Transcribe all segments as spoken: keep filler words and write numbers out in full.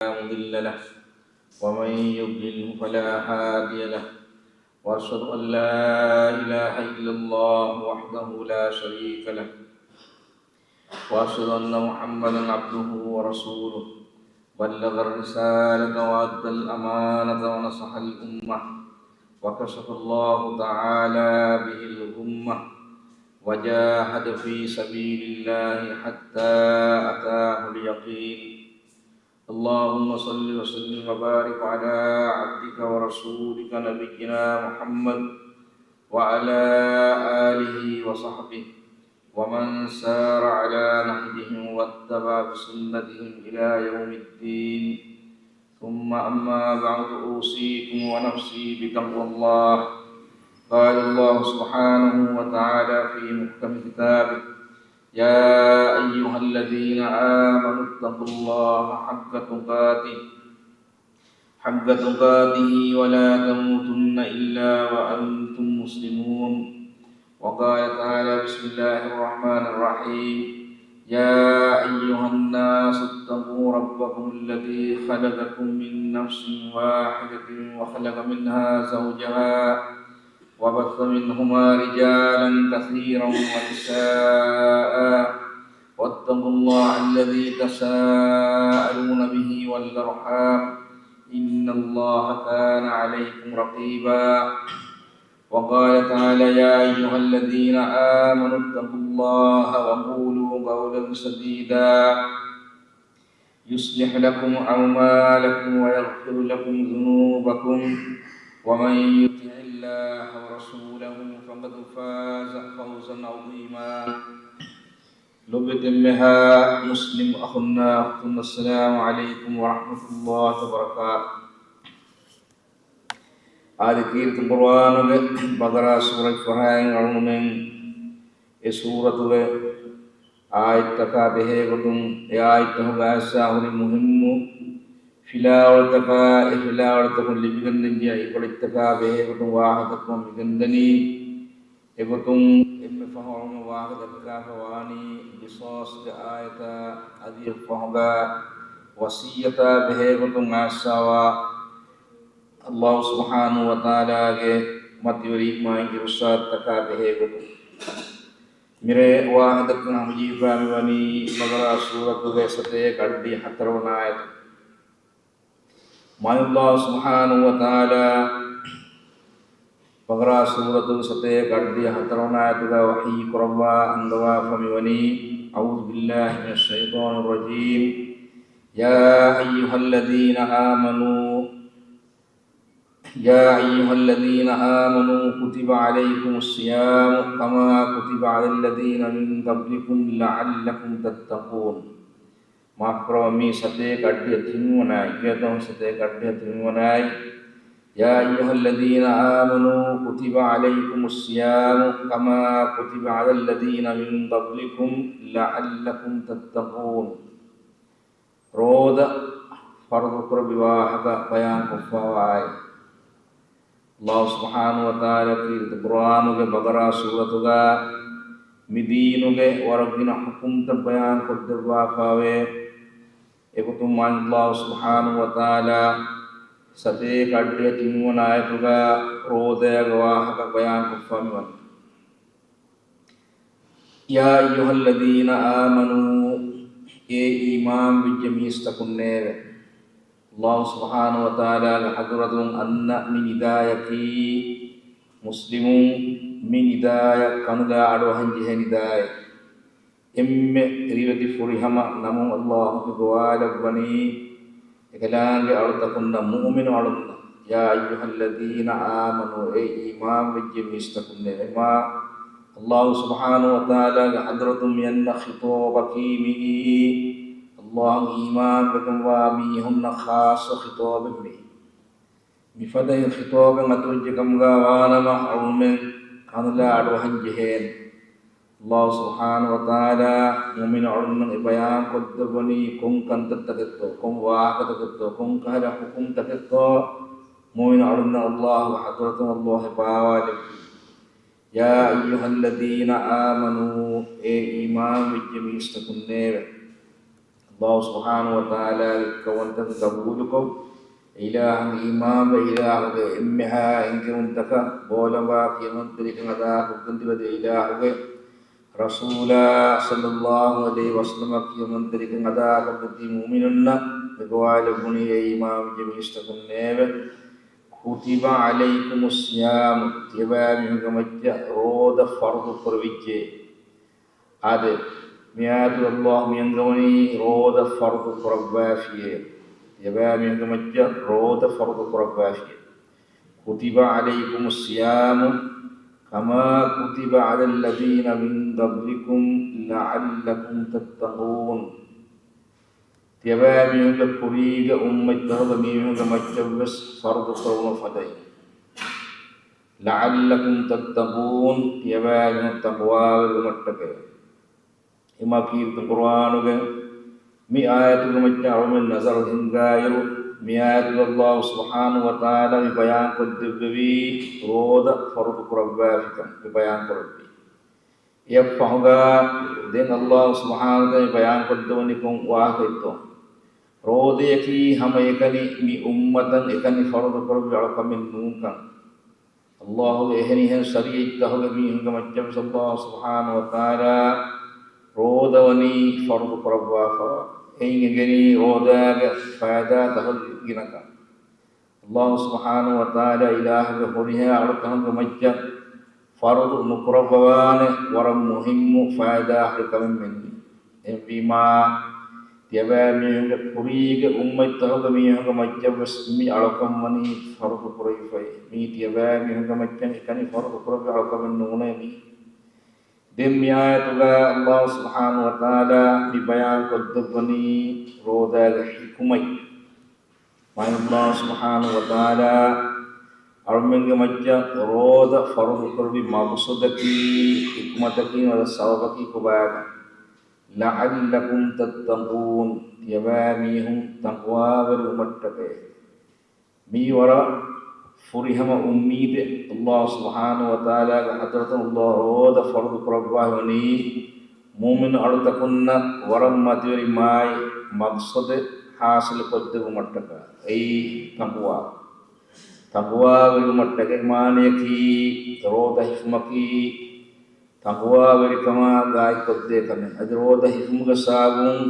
مضل له، ومن يضلله فلا هادي له، وأشهد أن لا إله إلا الله وحده لا شريك له، وأشهد أن محمدا عبده ورسوله، بلغ الرسالة وأدى الأمانة ونصح الأمة، وكشف الله تعالى به الغمة، وجاهد في سبيل الله حتى أتاه اليقين. اللهم صل وسلم وبارك على عبدك ورسولك نبينا محمد وعلى آله وصحبه ومن سار على نهجهم واتبع بسنتهم إلى يوم الدين. ثم أما بعد، أوصيكم ونفسي بتقوى الله. قال الله سبحانه وتعالى في محكم كتابه: يا أيها الذين آمنوا اتقوا الله حق تقاته، حق تقاته ولا تموتن إلا وأنتم مسلمون. وقال تعالى: بسم الله الرحمن الرحيم. يا أيها الناس اتقوا ربكم الذي خلقكم من نفس واحدة وخلق منها زوجها وبث منهما رجالا كثيرا ونساء، واتقوا الله الذي تساءلون به والأرحام، إن الله كان عليكم رقيبا. وقال تعالى: يا أيها الذين آمنوا اتقوا الله وقولوا قولا سديدا، يصلح لكم أعمالكم ويغفر لكم ذنوبكم، ومن يطع الله ورسوله فقد فاز فوزا عظيما. ލޮބުވެތި އެންމެހާ މުސްލިމް އަޚުންނާ އުޚްތުން، އައްސަލާމު ޢަލައިކުމް ވަރަޙްމަތުﷲި ވަބަރަކާތުހު. އާދެ، ކީރިތި ޤުރުއާނުގެ ބަޤަރާ ސޫރަތް ފަހައިން އަޅުގަނޑުމެން އެ ސޫރަތުގެ އާޔަތްތަކާ ބެހޭގޮތުން، އެ އާޔަތްތަކުގަ އައިސް ހުރި މުހިއްމު ފިލާވަޅުތަކާ، އެ ފިލާވަޅުތަކުން ލިބިގެންދިޔަ އިބްރަތްތަކާ ބެހޭގޮތުން ވާހަކަދައްކަވަން މިގެންދަނީ. އެގޮތުން އެންމެ ފަހު އަޅުގަނޑު ވާހަކަ ދައްކާފަ ވާނީ ޤިޞާޞްގެ އާޔަތާ، އަދި އެއްފަހުގަ ވަޞިއްޔަތާ ބެހޭގޮތުން އައިސްވާ، ﷲ ސުބްޙާނަހޫ ވަތަޢާލާގެ މަތިވެރިވުމާއި އިރުޝާދުތަކާ ބެހޭގޮތުން. މިރޭ ވާހަކަދައްކަން ހަމަޖެހިފާ މިވަނީ ބަޤަރާ ސޫރަތުގެ ސަތޭކަ އަށްޑިހަ ހަތަރުވަނަ އާޔަތު. މާތް ﷲ ސުބްޙާނަހޫ ވަތަޢާލާ ބަޤަރާ ސޫރަތުގެ ސަތޭކަ އަށްޑިހަ ހަތަރުވަނަ އާޔަތުގަ ވަޙީ ކުރައްވާ އަންގަވާފަ މިވަނީ، أعوذ بالله من الشيطان الرجيم. يا أيها الذين آمنوا، يا أيها الذين آمنوا كتب عليكم الصيام كما كتب على الذين من قبلكم لعلكم تتقون. މާފުކުރައްވަ، މީ ސަތޭކަ އަށްޑިހަ ތިންވަނައާއި، ގިޔަދުވަހު ސަތޭކަ އަށްޑިހަ ތިންވަނައާއި. يا أيها الذين آمنوا كتب عليكم الصيام كما كتب على الذين من قبلكم لعلكم تتقون. ރޯދަ ފަރުޟު ކުރެއްވި ވާހަކަ ބަޔާން ކޮށްފައިވާ އާޔަތް. ﷲ ސުބްޙާނަހޫ ވަތަޢާލާ ކީރިތި ޤުރުއާނުގެ ބަޤަރާ ސޫރަތުގަ މި ދީނުގެ ވަރަށް ގިނަ ޙުކުމްތައް ބަޔާން ކޮށްދެއްވާފައިވޭ. އެގޮތުން މާތް ﷲ ސުބްޙާނަހޫ ވަތަޢާލާ ސަތޭކަ އަށްޑިހަ ތިންވަނަ އާޔަތުގަ ރޯދައިގެ ވާހަކަ ބަޔާން ކޮށްފަ މިވަނީ. يا أيها الذين آمنوا، އޭ އީމާން ވެއްޖެ މީސްތަކުންނޭވެ! ﷲ ސުބްޙާނަހޫ ވަތަޢާލާގެ ޙަޟްރަތުން އަންނަ މި ނިދާޔަކީ، މުސްލިމުން މި ނިދާޔަށް ކަނުލާ އަޑުއަހަން ޖެހޭ ނިދާއެއް. އެންމެ ރިވެތި ފުރިހަމަ ނަމުން ﷲ މި ގޮވާލައްވަނީ، އެކަލާނގެ އަޅުތަކުންނަށް، މުއުމިނު އަޅުންނަށް. يا أيها الذين آمنوا، އޭ އީމާން ވެއްޖެ މީސްތަކުންނޭވެ! މާ ﷲ ސުބްޙާނަހޫ ވަތަޢާލާގެ ޙަޟްރަތުން މި އަންނަ ޚިޠާބަކީ މިއީ، ﷲ އަށް އީމާން ވެގެންވާ މީހުންނަށް ޚާއްޞަ ޚިޠާބެއް މީ. މިފަދައިން ޚިޠާބެއް އަތުވެއްޖެ ކަމުގަ ވާނަމަ، އަޅުމެން ކަނުލާ އަޑުއަހަން ޖެހޭނެ. ﷲ ސުބްޙާނަހޫ ވަތަޢާލާ މުއުމިނު އަޅުންނަށް އެ ބަޔާން ކޮށްދެއްވަނީ ކޮން ކަންތައްތަކެއްތޯ، ކޮން ވާހަކަތަކެއްތޯ، ކޮން ކަހަލަ ޙުކުމްތަކެއްތޯ، މުއުމިނު އަޅުންނަށް ﷲ ގެ ޙަޟްރަތުން ﷲ އެ ބާވާލެއްވީ. يا أيها الذين آمنوا، އޭ އީމާން ވެއްޖެ މީސްތަކުންނޭވެ! ﷲ ސުބްޙާނަހޫ ވަތަޢާލާގެ އެއްކައުވަންތަކަން ޤަބޫލުކޮށް، އެ އިލާހަށް އީމާންވެ، އިލާހުގެ އެންމެހާ އެންގެވުންތަކަށް ބޯލަނބާ ކިޔަމަންތެރިކަން އަދާކޮށްގެން ތިބެދޭ އިލާހުގެ ރަސޫލާ ޞައްލައްލާހު ޢަލައިހި ވަސައްލަމަ ކިޔަމަންތެރިކަން އަދާކޮށްގެން ތިބި މުއުމިނުންނަށް މިގޮވާލެއްވުނީ އޭ އީމާންވެއްޖެ މީސްތަކުންނޭވެ! كتب عليكم الصيام، ތިޔަބައިމީހުންގެ މައްޗަށް ރޯދަ ފަރުޟު ކުރެވިއްޖެ. އާދެ، މިއާޔަތުގަ ﷲ މިއަންގަވަނީ ރޯދަ ފަރުޟު ކުރައްވާފިޔޭ. ތިޔަބައިމީހުންގެ މައްޗަށް ރޯދަ ފަރުޟު ކުރައްވާފިޔޭ. كتب عليكم الصيام كما كتب على الذين من قبلكم لعلكم تتقون. ތިޔަބައިމީހުންގެ ކުރީގެ އުއްމަތްތަކުގެ މީހުންގެ މައްޗަށްވެސް ފަރުޟު ކުރެވުނު ފަދައިން. لعلكم تتقون، ތިޔަބައިމީހުން ތަޤްވާވެރިވުމަށްޓަކައި. އެމާ ކީރިތި ޤުރުއާނުގެ މި އާޔަތުގެ މައްޗަށް އަޅުމެން ނަޒަރު ހިންގާއިރު، މި އާޔަތުގަ ﷲ ސުބްޙާނަހޫ ވަތަޢާލާ މި ބަޔާންކޮށްދެއްވެވީ ރޯދަ ފަރުޟު ކުރައްވާފިކަން މި ބަޔާންކުރެއްވީ. އެއަށްފަހުގަ ދެން ﷲ ސުބްޙާނަހޫ ވަތަޢާލާ ބަޔާންކޮށްދެވުނީ ކޮން ވާހަކައެއްތޯ؟ ރޯދަޔަކީ ހަމައެކަނި މި އުއްމަތަށް އެކަނި ފަރުޟު ކުރެއްވި އަޅުކަމެއް ނޫންކަން. ﷲ ގެ އެހެނިހެން ޝަރީޢަތްތަކުގެ މީހުންގެ މައްޗަށްވެސް ﷲ ސުބްޙާނަހޫ ވަތަޢާލާ ރޯދަ ވަނީ ފަރުޟު ކުރައްވާފަވާ. އެއިން އެނގެނީ ރޯދާގެ ފައިދާތަކުގެ ގިނަކަން. ﷲ ސުބްޙާނަހޫ ވަތަޢާލާ އިލާހުގެ ހުރިހާ އަޅުތަކުގެ މައްޗަށް ފަރުޟު ނުކުރައްވަވާނެ ވަރަށް މުހިއްމު ފައިދާ ހުރި ކަމެއް މެންނީ. އެހެންވީމާ، ތިޔަބައިމީހުންގެ ކުރީގެ އުއްމަތްތަކުގެ މީހުންގެ މައްޗަށްވެސް މި އަޅުކަން ވަނީ ފަރުޟު ކުރެވިފައި. މީ ތިޔަބައިމީހުންގެ މައްޗަށް އެކަނި ފަރުޟު ކުރެއްވި އަޅުކަމެއް ނޫނޭ މީ. ދެން މި އާޔަތުގަ ﷲ ސުބްޙާނަހޫ ވަތަޢާލާ މި ބަޔާންކޮށްދެއްވަނީ ރޯދާގެ ޙިކުމަތް. މާތް ﷲ ސުބްޙާނަހޫ ވަތަޢާލާ އަޅުމެންގެ މައްޗަށް ރޯދަ ފަރުޟު ކުރެއްވި މަޤްޞަދަކީ، ޙިކުމަތަކީ ނުވަތަ ސަބަބަކީ ކޮބާތަ؟ لعلكم تتقون، ތިޔަބައިމީހުން ތަޤްވާވެރިވުމަށްޓަކައި. މީ ވަރަށް ފުރިހަމަ އުއްމީދެއް. ﷲ ސުބްޙާނަހޫ ވަތަޢާލާގެ ޙަޟްރަތުން ﷲ ރޯދަ ފަރުޟު ކުރައްވާ ހުނީ މުއުމިނު އަޅުތަކުންނަށް ވަރަށް މަތިވެރިމާތް މަޤްޞަދެއް ޙާޞިލުކޮށްދެއްވުމަށްޓަކާ. އެއީ ތަޤްވާ. ތަޤްވާވެރިވުމަށްޓަކައި މާނަޔަކީ ރޯދަ ހިފުމަކީ ތަޤްވާވެރިކަމާ ގާތްކޮށްދޭ ކަމެއް. އަދި ރޯދަ ހިފުމުގެ ސަބަބުން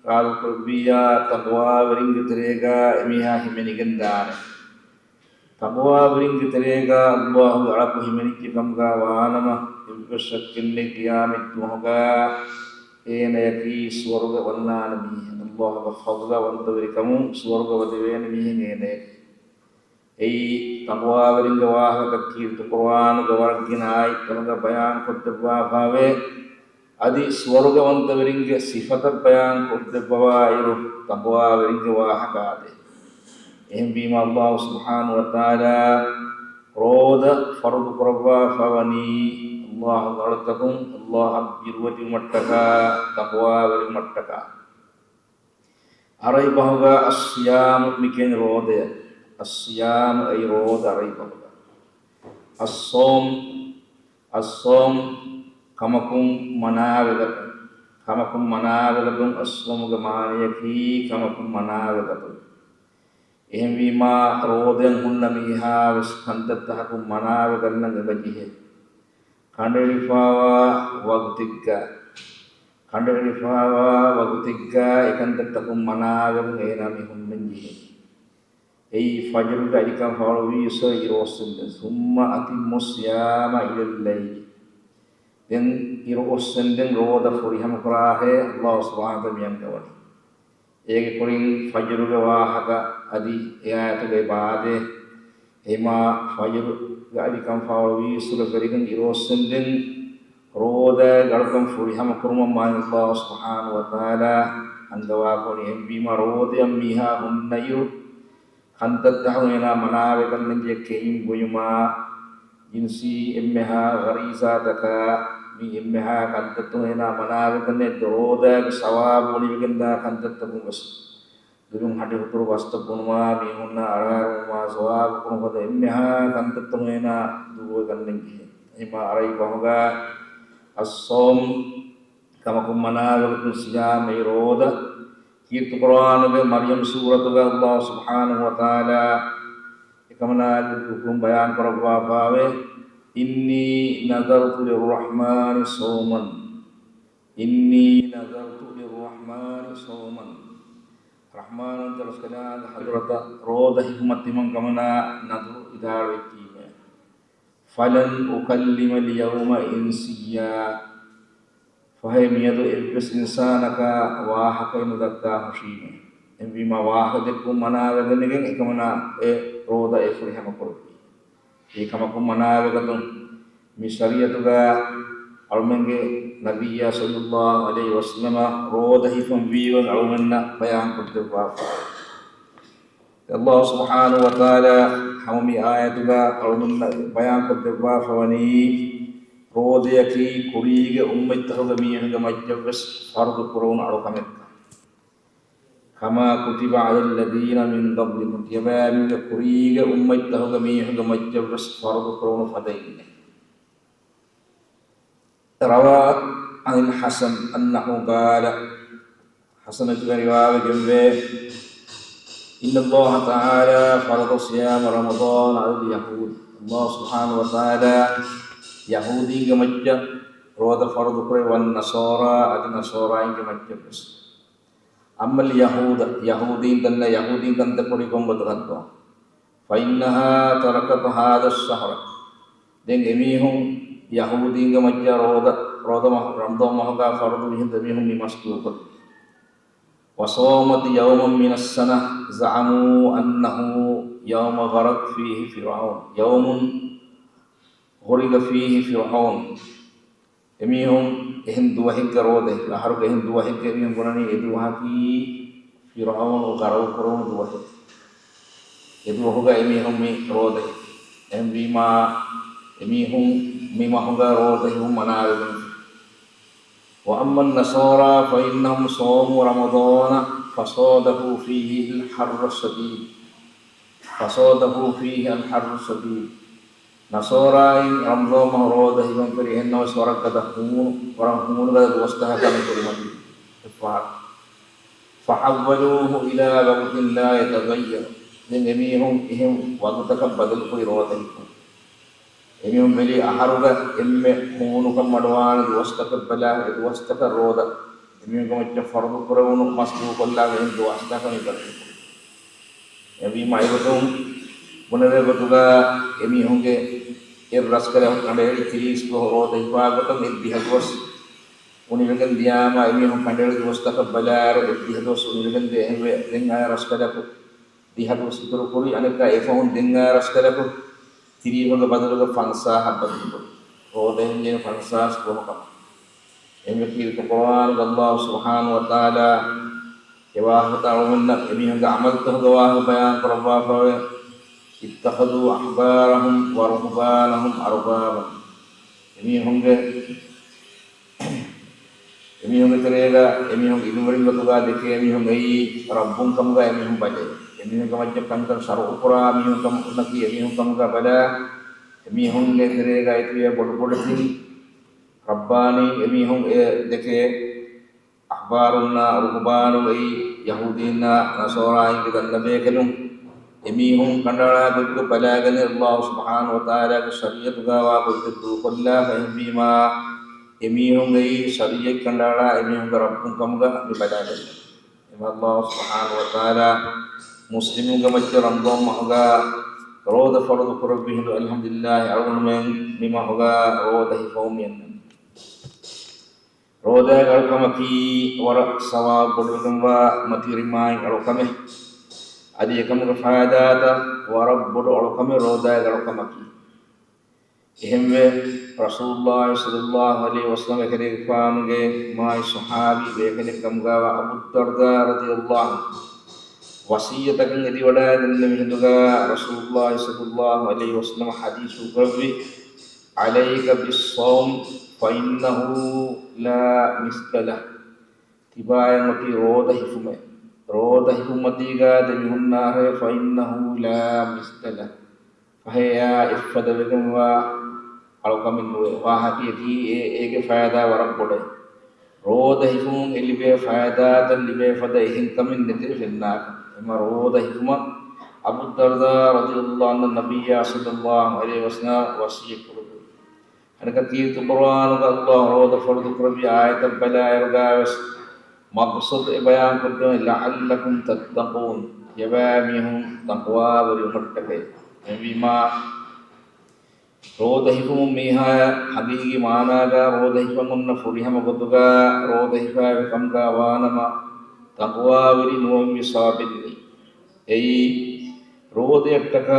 ރާގުކުރެއްވިއްޔާ ތަޤްވާވެރިންގެ ތެރޭގަ އެމީހާ ހިމެނިގެންދާނެ. ތަޤްވާވެރިންގެ ތެރޭގަ ﷲ ގެ އަޅަކު ހިމެނިއްޖެ ކަމުގަ ވާނަމަ، އެއްވެސް ޝައްކެއްނެތް ޤިޔާމަތްދުވަހުގަ އޭނަޔަކީ ސުވަރުގެ ވަންނާނެ މީހެއް. ﷲ ގެ ފަޟްލަ ވަންތަވެރިކަމުން ސުވަރުގެ ވަދެވޭނެ މީހެއް އޭނަޔަކީ. އެއީ ތަޤްވާވެރިންގެ ވާހަކަ ކީރިތި ޤުރުއާނުގެ ވަރަށް ގިނަ އާޔަތްތަކުގަ ބަޔާންކޮށްދެއްވާފަވޭ. އަދި ސުވަރުގަވަންތަވެރިންގެ ސިފަތައް ބަޔާންކޮށްދެއްވަވާއިރު، ތަޤްވާވެރިންގެ ވާހަކަ އާދޭ. އެހެންވީމަ، ﷲ ސުބްޙާނަހޫ ވަތަޢާލާ ރޯދަ ފަރުޟު ކުރައްވާފަވަނީ، ﷲ ގެ އަޅުތަކުން ﷲ އަށް ބިރުވެތިވުމަށްޓަކާ، ތަޤްވާވެރިވުމަށްޓަކާ. ޢަރަބި ބަހުގަ އައްޞިޔާމު މިކިޔަނީ ރޯދަޔަށް. އައްޞިޔާމު އައި ރޯދަ ޢަރަބި ބަހުގަ. އައްޞައުމް، އައްޞައުމް ކަމަކުން މަނާވެގަތުން. ކަމަކުން މަނާވެގަތުން، އައްޞައުމުގެ މާނަޔަކީ ކަމަކުން މަނާވެގަތުން. އެހެންވީމާ، ރޯދައިން ހުންނަ މީހާވެސް ކަންތައްތަކަކުން މަނާވެގަންނަން އެބަޖެހޭ. ކަނޑައެޅިފައިވާ ވަގުތެއްގަ، ކަނޑައެޅިފައިވާ ވަގުތެއްގަ އެކަންތައްތަކުން މަނާވެގެން އޭނާ މި ހުންނަން ޖެހޭ. އެއީ ފަޖުރުގެ އަލިކަން ފަހުރުވީ އިރުއޮއްސެންދެން. ثم أتموا الصيام إلى الليل. ދެން އިރުއޮއްސެންދެން ރޯދަ ފުރިހަމަކުރާހޭ، ﷲ ސުބްޙާނަހޫ ވަތަޢާލާ މިއަންގަވަނީ. އޭގެ ކުރިން ފަޖުރުގެ ވާހަކަ އަދި އެ އާޔަތުގައި ބާދޭ. އެހެންވީމާ، ފަޖުރުގެ އަލިކަން ފަހުރުވީ އިރުއޮއްސެންދެން ރޯދައިގެ އަޅުކަން ފުރިހަމަކުރުމަށް މާތް ﷲ ސުބްޙާނަހޫ ވަތަޢާލާ އަންގަވާފަވަނީ. އެހެންވީމާ، ރޯދައިން މީހާ ހުންނައިރު، ކަންތައްތަކުން އޭނާ މަނާވެގަންނަންޖެހޭ، ކެއިން ބުއިމާ، ޖިންސީ އެންމެހާ ޣަރީޒާތަކާ، މި އެންމެހާ ކަންތައްތަކުން އޭނާ މަނާވެގަންނަން، ރޯދައިގެ ސަވާބު އުނިވެގެންދާ ކަންތައްތަކުން ވެސް. ދުލުން ހަޑި ހުތުރު ބަސްތައް ބުނުމާ، މީހުންނާ އަރާރުވުމާ، ސަވާބު ކުރުމުގެ އެންމެހާ ކަންތައްތަކުން އޭނާ ދުރުވެގަންނަންޖެހޭ. އެހެންވީމާ، ޢަރަބި ބަހުގަ އައްޞައުމް ކަމަކުން މަނާވެގަތުން، ޞިޔާމް އައި ރޯދަ. ކީރިތި ޤުރުއާނުގެ މަރްޔަމް ސޫރަތުގަ ﷲ ސުބްޙާނަހޫ ވަތަޢާލާ އެކަމަނާގެ ދުވަހުން ބަޔާން ކުރައްވާފައިވޭ، إني نذرت للرحمن صوما، إني نذرت للرحمن صوما. ރަޙްމާން ވަންތަ ރަސްކަލާނގެ ޙަޟްރަތަށް ރޯދަ ހިފުމަށް ތިމަން ކަމަނާ ނަދުރު ވިދާޅުވެއްޖީމޭ. فلن أكلم اليوم إنسيا. ފަހެ މިއަދު އެއްވެސް އިންސާނަކާ ވާހަކައެއް ނުދައްކާ ހުށީމޭ. އެހެންވީމާ ވާހަކަ ދެއްކުން މަނާވެގަނެގެން އެކަމަނާ އެ ރޯދަ އެ ފުރިހަމަ ކުރެއްވީ. އެކަމަކުން މަނާވެގަތުން މި ޝަރީޢަތުގަ އަޅުމެންގެ ނަބިއްޔާ ޞައްލައްލާހު ޢަލައިހި ވަސައްލަމަ ރޯދަ ހިފަން ވީވަން އަޅުމެންނަށް ބަޔާން ކޮށްދެއްވާފަ. ﷲ ސުބްޙާނަހޫ ވަތަޢާލާ ހަމަ މި އާޔަތުގަ އަޅުމެންނަށް ބަޔާންކޮށްދެއްވާފަވަނީ، ރޯދަޔަކީ ކުރީގެ އުއްމަތްތަކުގެ މީހުންގެ މައްޗަށްވެސް ފަރުޟު ކުރެވުނު އަޅުކަމެއްކަން. كما كتب على الذين من قبلكم، ތިޔަބައިމީހުންގެ ކުރީގެ އުއްމަތްތަކުގެ މީހުންގެ މައްޗަށްވެސް ފަރުޟު ކުރެވުނު ފަދައިންނޭ. روى عن الحسن أنه قال، ޙަސަނަކީ ރިވާވެގެންވޭ، إن الله تعالى فرض صيام رمضان على اليهود. ﷲ ސުބްޙާނަހޫ ވަތަޢާލާ ޔަހޫދީންގެ މައްޗަށް ރޯދަ ފަރުޟު ކުރޭ، والنصارى، އަދި ނަޞާރާއިންގެ މައްޗަށްވެސް. أما اليهود، ޔަހޫދީން ދަންނަ ޔަހޫދީން ކަންތައް ކުރީ ކޮން ގޮތަކަށްތޯ؟ فإنها تركت هذا الشهر. ދެން އެމީހުން ޔަހޫދީންގެ މައްޗަށް ރޯދަ، ރޯދަ މަހު، ރަމަޟާން މަހުގަ ފަރުޟު މިހިނދު އެމީހުން މި މަސް ދޫކޮށް. وصامت يوما من السنة زعموا أنه يوم غرق فيه فرعون، يوم غرق فيه فرعون. އެމީހުން އެހެން ދުވަހެއްގަ ރޯދަ ހިފި، އަހަރުގެ އެހެން ދުވަހެއްގަ އެމީހުން ބުނަނީ އެ ދުވަހަކީ ފިރްޢައުނު ޣަރަޤު ކުރެވުނު ދުވަހެއް. އެ ދުވަހުގަ އެމީހުން މި ރޯދަ ހިފި. އެހެންވީމާ، އެމީހުން މި މަހުގަ ރޯދަ ހިފުން މަނާވެގެންފި. وأما النصارى فإنهم صاموا رمضان فصادفوا فيه الحر الشديد. فصادفوا فيه الحر الشديد. ނަޞާރާއިން ރަމަޟާން މަހު ރޯދަ ހިފަންފިރި އެހެންނަމަވެސް ވަރަށް ގަދަ ހޫނު، ވަރަށް ހޫނު ގަދަ ދުވަސްތަކަކަށް މި ކުރިމަތި އެއްފަހަރު. فحولوه إلى وقت لا يتغير. ދެން އެމީހުން އެހެން ވަގުތަކަށް ބަދަލުކުރި ރޯދަ ހިފުން. އެމީހުން ބެލީ އަހަރުގަ އެންމެ ހޫނުކަން މަޑުވާނެ ދުވަސްތަކަށް ބަލާ، އެ ދުވަސްތަކަށް ރޯދަ. އެމީހުންގެ މައްޗަށް ފަރުޟު ކުރެވުނު މަސް ދޫކޮށްލާ އެހެން ދުވަސްތަކަށް މި ބަދަލުކުރި. އެހެންވީމާ އެގޮތުން ބުނެވޭ ގޮތުގަ އެމީހުންގެ އެއް ރަސްކަލަކު ކަނޑައެޅި ތިރީސް ދުވަހު ރޯދަ ހިފާ ގޮތަށް އެއް ދިހަ ދުވަސް އުނިވެގެން ދިޔާމަ، އެމީހުން ކަނޑައެޅި ދުވަސްތަކަށް ބަލާއިރު އެއް ދިހަ ދުވަސް އުނިވެގެން ދޭ. އެހެންވެ ދެން އައި ރަސްކަލަކު ދިހަ ދުވަސް އިތުރު ކުރި، އަނެއްކާ އެފަހުން ދެން އައި ރަސްކަލަކު ތިރީހުގެ ބަދަލުގަ ފަންސާހަށް ބަދަލުކުރި. ރޯދަ ހިންގޭނެ ފަންސާސް ދުވަހު ކަމަށް. އެންމެ ކީރިތި ޤުރުއާނުގަ ﷲ ސުބްޙާނަހޫ ވަތަޢާލާ އެ ވާހަކަތައް އަޅުގަނޑަށް އެމީހުންގެ ޢަމަލުތަކުގެ ވާހަކަ ބަޔާން ކުރައްވާފައެވެ. اتخذوا أحبارهم ورهبانهم أربابا. އެމީހުންގެ، އެމީހުންގެ ތެރޭގަ އެމީހުން ޢިލްމުވެރިން ގޮތުގަ ދެކޭ މީހުން އެއީ ރައްބުން ކަމުގަ އެމީހުން ބަލޭ. އެމީހުންގެ މައްޗަށް ކަންކަން ޝަރުޢު ކުރާ މީހުން ކަމަކީ އެމީހުން ކަމުގަ ބަލާ. އެމީހުންގެ ތެރޭގަ އެތިބޭ ބޮޑުބޮޑެތި ރައްބާނީ އެމީހުން އެ ދެކޭ. އަޙްބާރުންނާ ރުހުބާނު އެއީ ޔަހޫދީންނާ ނަޞާރާއިންގެ ދަންނަ ބޭކަލުން. އެމީހުން ކަނޑައަޅާ ގޮތްގޮތް ބަލާގަނެ، ﷲ ސުބްޙާނަހޫ ވަތަޢާލާގެ ޝަރީޢަތުގައިވާ ގޮތްގޮތް ދޫކޮށްލާފަ. އެހެންވީމާ، އެމީހުން އެއީ ޝަރީޢަތް ކަނޑައަޅާ އެމީހުންގެ ރައްބުން ކަމުގަ މި ބަލާގަނެ. އެމަ ﷲ ސުބްޙާނަހޫ ވަތަޢާލާ މުސްލިމުންގެ މައްޗަށް ރަމަޟާން މަހުގަ ރޯދަ ފަރުޟު ކުރެއްވި ހިނދު، އަލްޙަމްދުލިއްލާހި، އަޅުގަނޑުމެން މި މަހުގަ ރޯދަ ހިފަވަމުން އެންމެން. ރޯދައިގެ އަޅުކަމަކީ ވަރަށް ސަވާބު ބޮޑުވެގެންވާ މަތިވެރިންމާއި އަޅުކަމެއް. އަދި އެކަމުގެ ފައިދާތައް ވަރަށް ބޮޑު އަޅުކަމެއް ރޯދައިގެ އަޅުކަމަކީ. އެހެންވެ، ރަސޫލުﷲ ޞައްލަﷲު ޢަލައިހި ވަސައްލަމަ ކަލޭގެފާނުގެ މާތް ޞަޙާބީ ބޭކަލެއް ކަމުގައިވާ އަބޫ ދަރްދާ ރަޟިޔަﷲު ޢަންހު ވަޞިއްޔަތަކަށް އެދިވަޑައިދެންނެވި ހިނދުގަ ރަސޫލުﷲ ޞައްލަﷲު ޢަލައިހި ވަސައްލަމަ ޙަދީޘް ކުރެއްވި، عليك بالصوم فإنه لا مثل له. ތިބާއަށް އޮތީ ރޯދަ ހިފުމޭ. ރޯދަ ހިފުމަތީގަ ދެމިހުންނާހޭ، فإنه لا مثل له. ފަހެ އެއާ އެއްފަދަވެގެންވާ އަޅުކަމެއް ނުވޭ. ވާހަކައަކީ އެ، އޭގެ ފައިދާ ވަރަށް ބޮޑޭ. ރޯދަ ހިފުމުން އެ ލިބޭ ފައިދާތައް ލިބޭ ފަދަ އެހެން ކަމެއް ނެތޭ ފެންނާކަށް. އެމަ ރޯދަ ހިފުމަށް އަބޫ ދަރްދާ ރަޟިޔަﷲ ޢަންހު ނަބިއްޔާ ޞައްލަﷲ ޢަލައިހި ވަސައްލަމަ ވަޞިއްޔަތް ކުރެއްވި. އަނެކަ ކީރިތި ޤުރްއާނުގަ ﷲ ރޯދަ ފަރުޟު ކުރެއްވި އާޔަތަށް ބަލާއިރުގަވެސް މަޤްޞަދު އެ ބަޔާން ކޮށްދެވުނީ لعلكم تتقون، ތިޔަބައިމީހުން ތަޤްވާވެރިވުމަށްޓަކައި. އެހެންވީމާ، ރޯދަ ހިފުމުން މީހާޔަށް ޙަޤީޤީ މާނާގަ ރޯދަ ހިފަން އޮންނަ ފުރިހަމަ ގޮތުގަ ރޯދަ ހިފާވި ކަމުގަ ވާނަމަ، ތަޤްވާވެރި ނުވެވި ސަބަބެއް ނެތް. އެއީ، ރޯދަޔަށްޓަކާ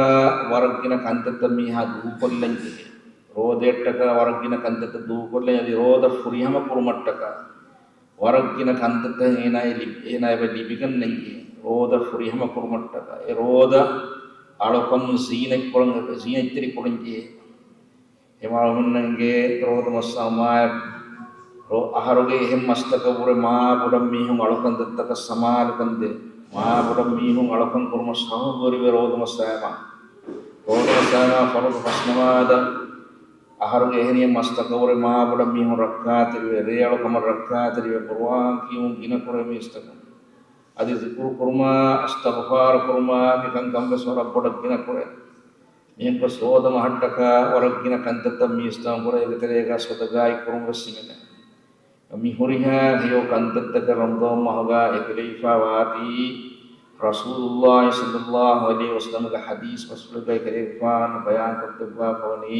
ވަރަށް ގިނަ ކަންތައްތައް މީހާ ދޫކޮށްލަން ޖެހޭ. ރޯދަޔަށްޓަކާ ވަރަށް ގިނަ ކަންތައްތައް ދޫކޮށްލަން، އަދި ރޯދަ ފުރިހަމަ ކުރުމަށްޓަކާ ވަރަށް ގިނަ ކަންތައްތައް އޭނާޔަށް ލިބި-، އޭނާޔަށް ލިބިގަންނަން ޖެހޭ. ރޯދަ ފުރިހަމަ ކުރުމަށްޓަކާ، އެ ރޯދަ އަޅުކަމުން ޒީނަތްކުރަން، ޒީނަތްތެރި ކުރަން ޖެހޭ. އެމާ އަޅުގަނޑުމެންގެ ރޯދަ މައްސަލަ މާ ރޯ-، އަހަރުގެ އެހެން މަސްތަކަށްވުރެ މާ ބޮޑަށް މީހުން އަޅުކަންތައްތަކަށް ސަމާލުކަން ދޭ. މާ ބޮޑަށް މީހުން އަޅުކަން ކުރުމަށް ސަބަބުވެރިވޭ ރޯދަ މައްސަލަ މާ. ރޯދަ މައްސަލަ މާ ފަރުޟު ފަސް ނަމާދަށް އަހަރުގެ އެހެނިހެން މަސްތަކަށްވުރެ މާ ބޮޑަށް މީހުން ރައްކާތެރިވޭ، ރޭ އަޅުކަމަށް ރައްކާތެރިވޭ، ޤުރުއާން ކިޔުން ގިނަކުރޭ މީސްތަކުން. އަދި ޒިކުރު ކުރުމާ، އިސްތިޣްފާރު ކުރުމާ، މިކަންކަން ވެސް ވަރަށް ބޮޑަށް ގިނަކުރޭ. މިހެންކޮށް ރޯދަ މަހަށްޓަކާ ވަރަށް ގިނަ ކަންތައްތައް މީސްތަކުން ކުރޭ، އޭގެ ތެރޭގަ ޞަދަޤާތް ކުރުން ވެސް ހިމެނޭ. މި ހުރިހާ ހެޔޮ ކަންތައްތަކެއް ރަމަޟާން މަހުގަ އެކުލެވިފަ ވާތީ، ރަސޫލުﷲ ޞައްލަﷲ ޢަލައިހި ވަސައްލަމަގެ ޙަދީޘް ބަސްފުޅުގައި ކަލޭގެފާނު ބަޔާން ކޮށްދެއްވާފަވަނީ،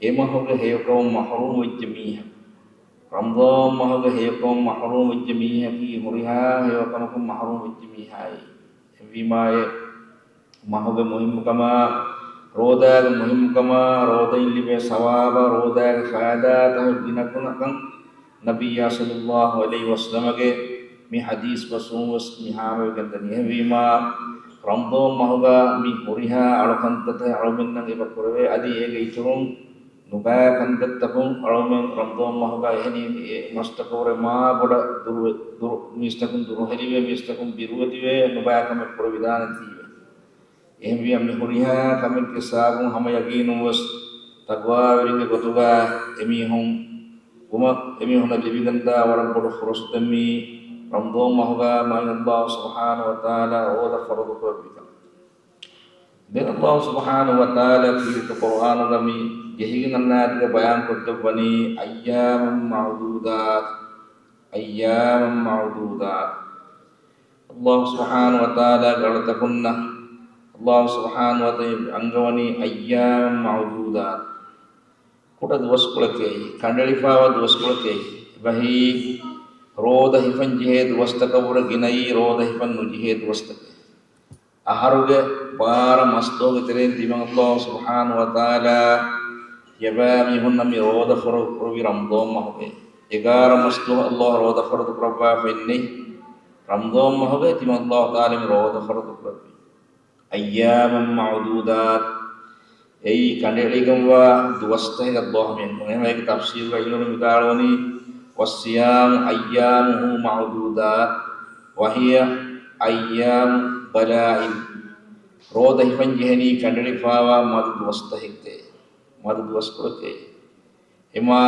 އެ މަހުގެ ހެޔޮކަމުން މަޙްރޫމް ވެއްޖެ މީހަކު. ރަމަޟާން މަހުގެ ހެޔޮކަމުން މަޙްރޫމް ވެއްޖެ މީހަކީ ހުރިހާ ހެޔޮކަމަކުން މަޙްރޫމް ވެއްޖެ މީހާއޭ. އެހެންވީމާ އެ މަހުގެ މުހިއްމުކަމާ، ރޯދާގެ މުހިއްމުކަމާ، ރޯދައިން ލިބޭ ސަވާބާ، ރޯދާގެ ފައިދާތައް ގިނަކުނަކަން ނަބިއްޔާ ޞައްލަﷲ ޢަލައިހި ވަސައްލަމަގެ މި ޙަދީޘް ބަސްވުން ވެސް މި ހާމަވެގެންދަނީ. އެހެންވީމާ، ރަމަޟާން މަހުގަ މި ހުރިހާ އަޅުކަންތައްތައް އަޅުމެންނަށް އެބަ ކުރެވޭ، އަދި އޭގެ އިތުރުން ނުބައި ކަންތައްތަކުން އަޅުމެން ރަމަޟާން މަހުގަ އެހެނީ މި އެ މަސްތަކަށްވުރެ މާ ބޮޑަށް ދުރު-، ދުރު-، މީސްތަކުން ދުރުހެލިވޭ، މީސްތަކުން ބިރުވެތިވޭ ނުބައި ކަމެއް ކުރެވިދާނެތީވެ. އެހެންވިޔަ މި ހުރިހާ ކަމެއްގެ ސަބަބުން ހަމަ ޔަގީނުން ވެސް ތަޤްވާވެރިންގެ ގޮތުގަ އެމީހުން ކުމަށް އެމީހުންނަށް ލިބިގެންދާ ވަރަށް ބޮޑު ފުރުޞަތެއް މީ ރަމަޟާން މަހުގަ މާތް ﷲ ސުބްޙާނަހޫ ވަތަޢާލާ ރޯދަ ފަރުޟު ކުރެއްވިކަން. ދެން ﷲ ސުބްޙާނަހޫ ވަތަޢާލާ ކީރިތި ޤުރްއާނުގަ މި ޖެހިގެން އަންނާތީގަ ބަޔާން ކޮށްދެއްވަނީ، أياما معدودات، أياما معدودات. ﷲ ސުބްޙާނަހޫ ވަތަޢާލާގެ އަޅުތަކުންނަށް ﷲ ސުބްޙާނަހޫ ވަތަޢާލާ އަންގަވަނީ أياما معدودات. ކުޑަ ދުވަސްކޮޅެކޭ، ކަނޑައެޅިފައިވާ ދުވަސްކޮޅެކޭ. އެބަހީ، ރޯދަ ހިފަން ޖެހޭ ދުވަސްތަކަށްވުރެ ގިނައީ ރޯދަ ހިފަން ނުޖެހޭ ދުވަސްތަކެއް. އަހަރުގެ ބާރަ މަސްދުވަހުގެ ތެރެއިން ތިމަން ﷲ ސުބްޙާނަހޫ ވަތަޢާލާ ތިޔަބައިމީހުންނަށް މި ރޯދަ ފަރުޟު ކުރެއްވީ ރަމަޟާން މަހުގައި. އެގާރަ މަސްދުވަހު ﷲ ރޯދަ ފަރުޟު ކުރައްވާފައެއް ނެތް. ރަމަޟާން މަހުގައި ތިމަން ﷲ ތަޢާލާ މި ރޯދަ ފަރުޟު ކުރެއްވީ. أياما معدودات. އެއީ ކަނޑައެޅިގެންވާ ދުވަސްތަކެއް ﷲ މި އެންމެ ތަފްސީރުގައި އިލްމުވެރިން ވިދާޅުވަނީ، والصيام أيامه معدودات وهي أيام قلائل. ރޯދަ ހިފަން ޖެހެނީ ކަނޑައެޅިފައިވާ މަދު ދުވަސްތަކެއްގައި. މަދު ދުވަސްކޮޅެކޭ. އެމާ،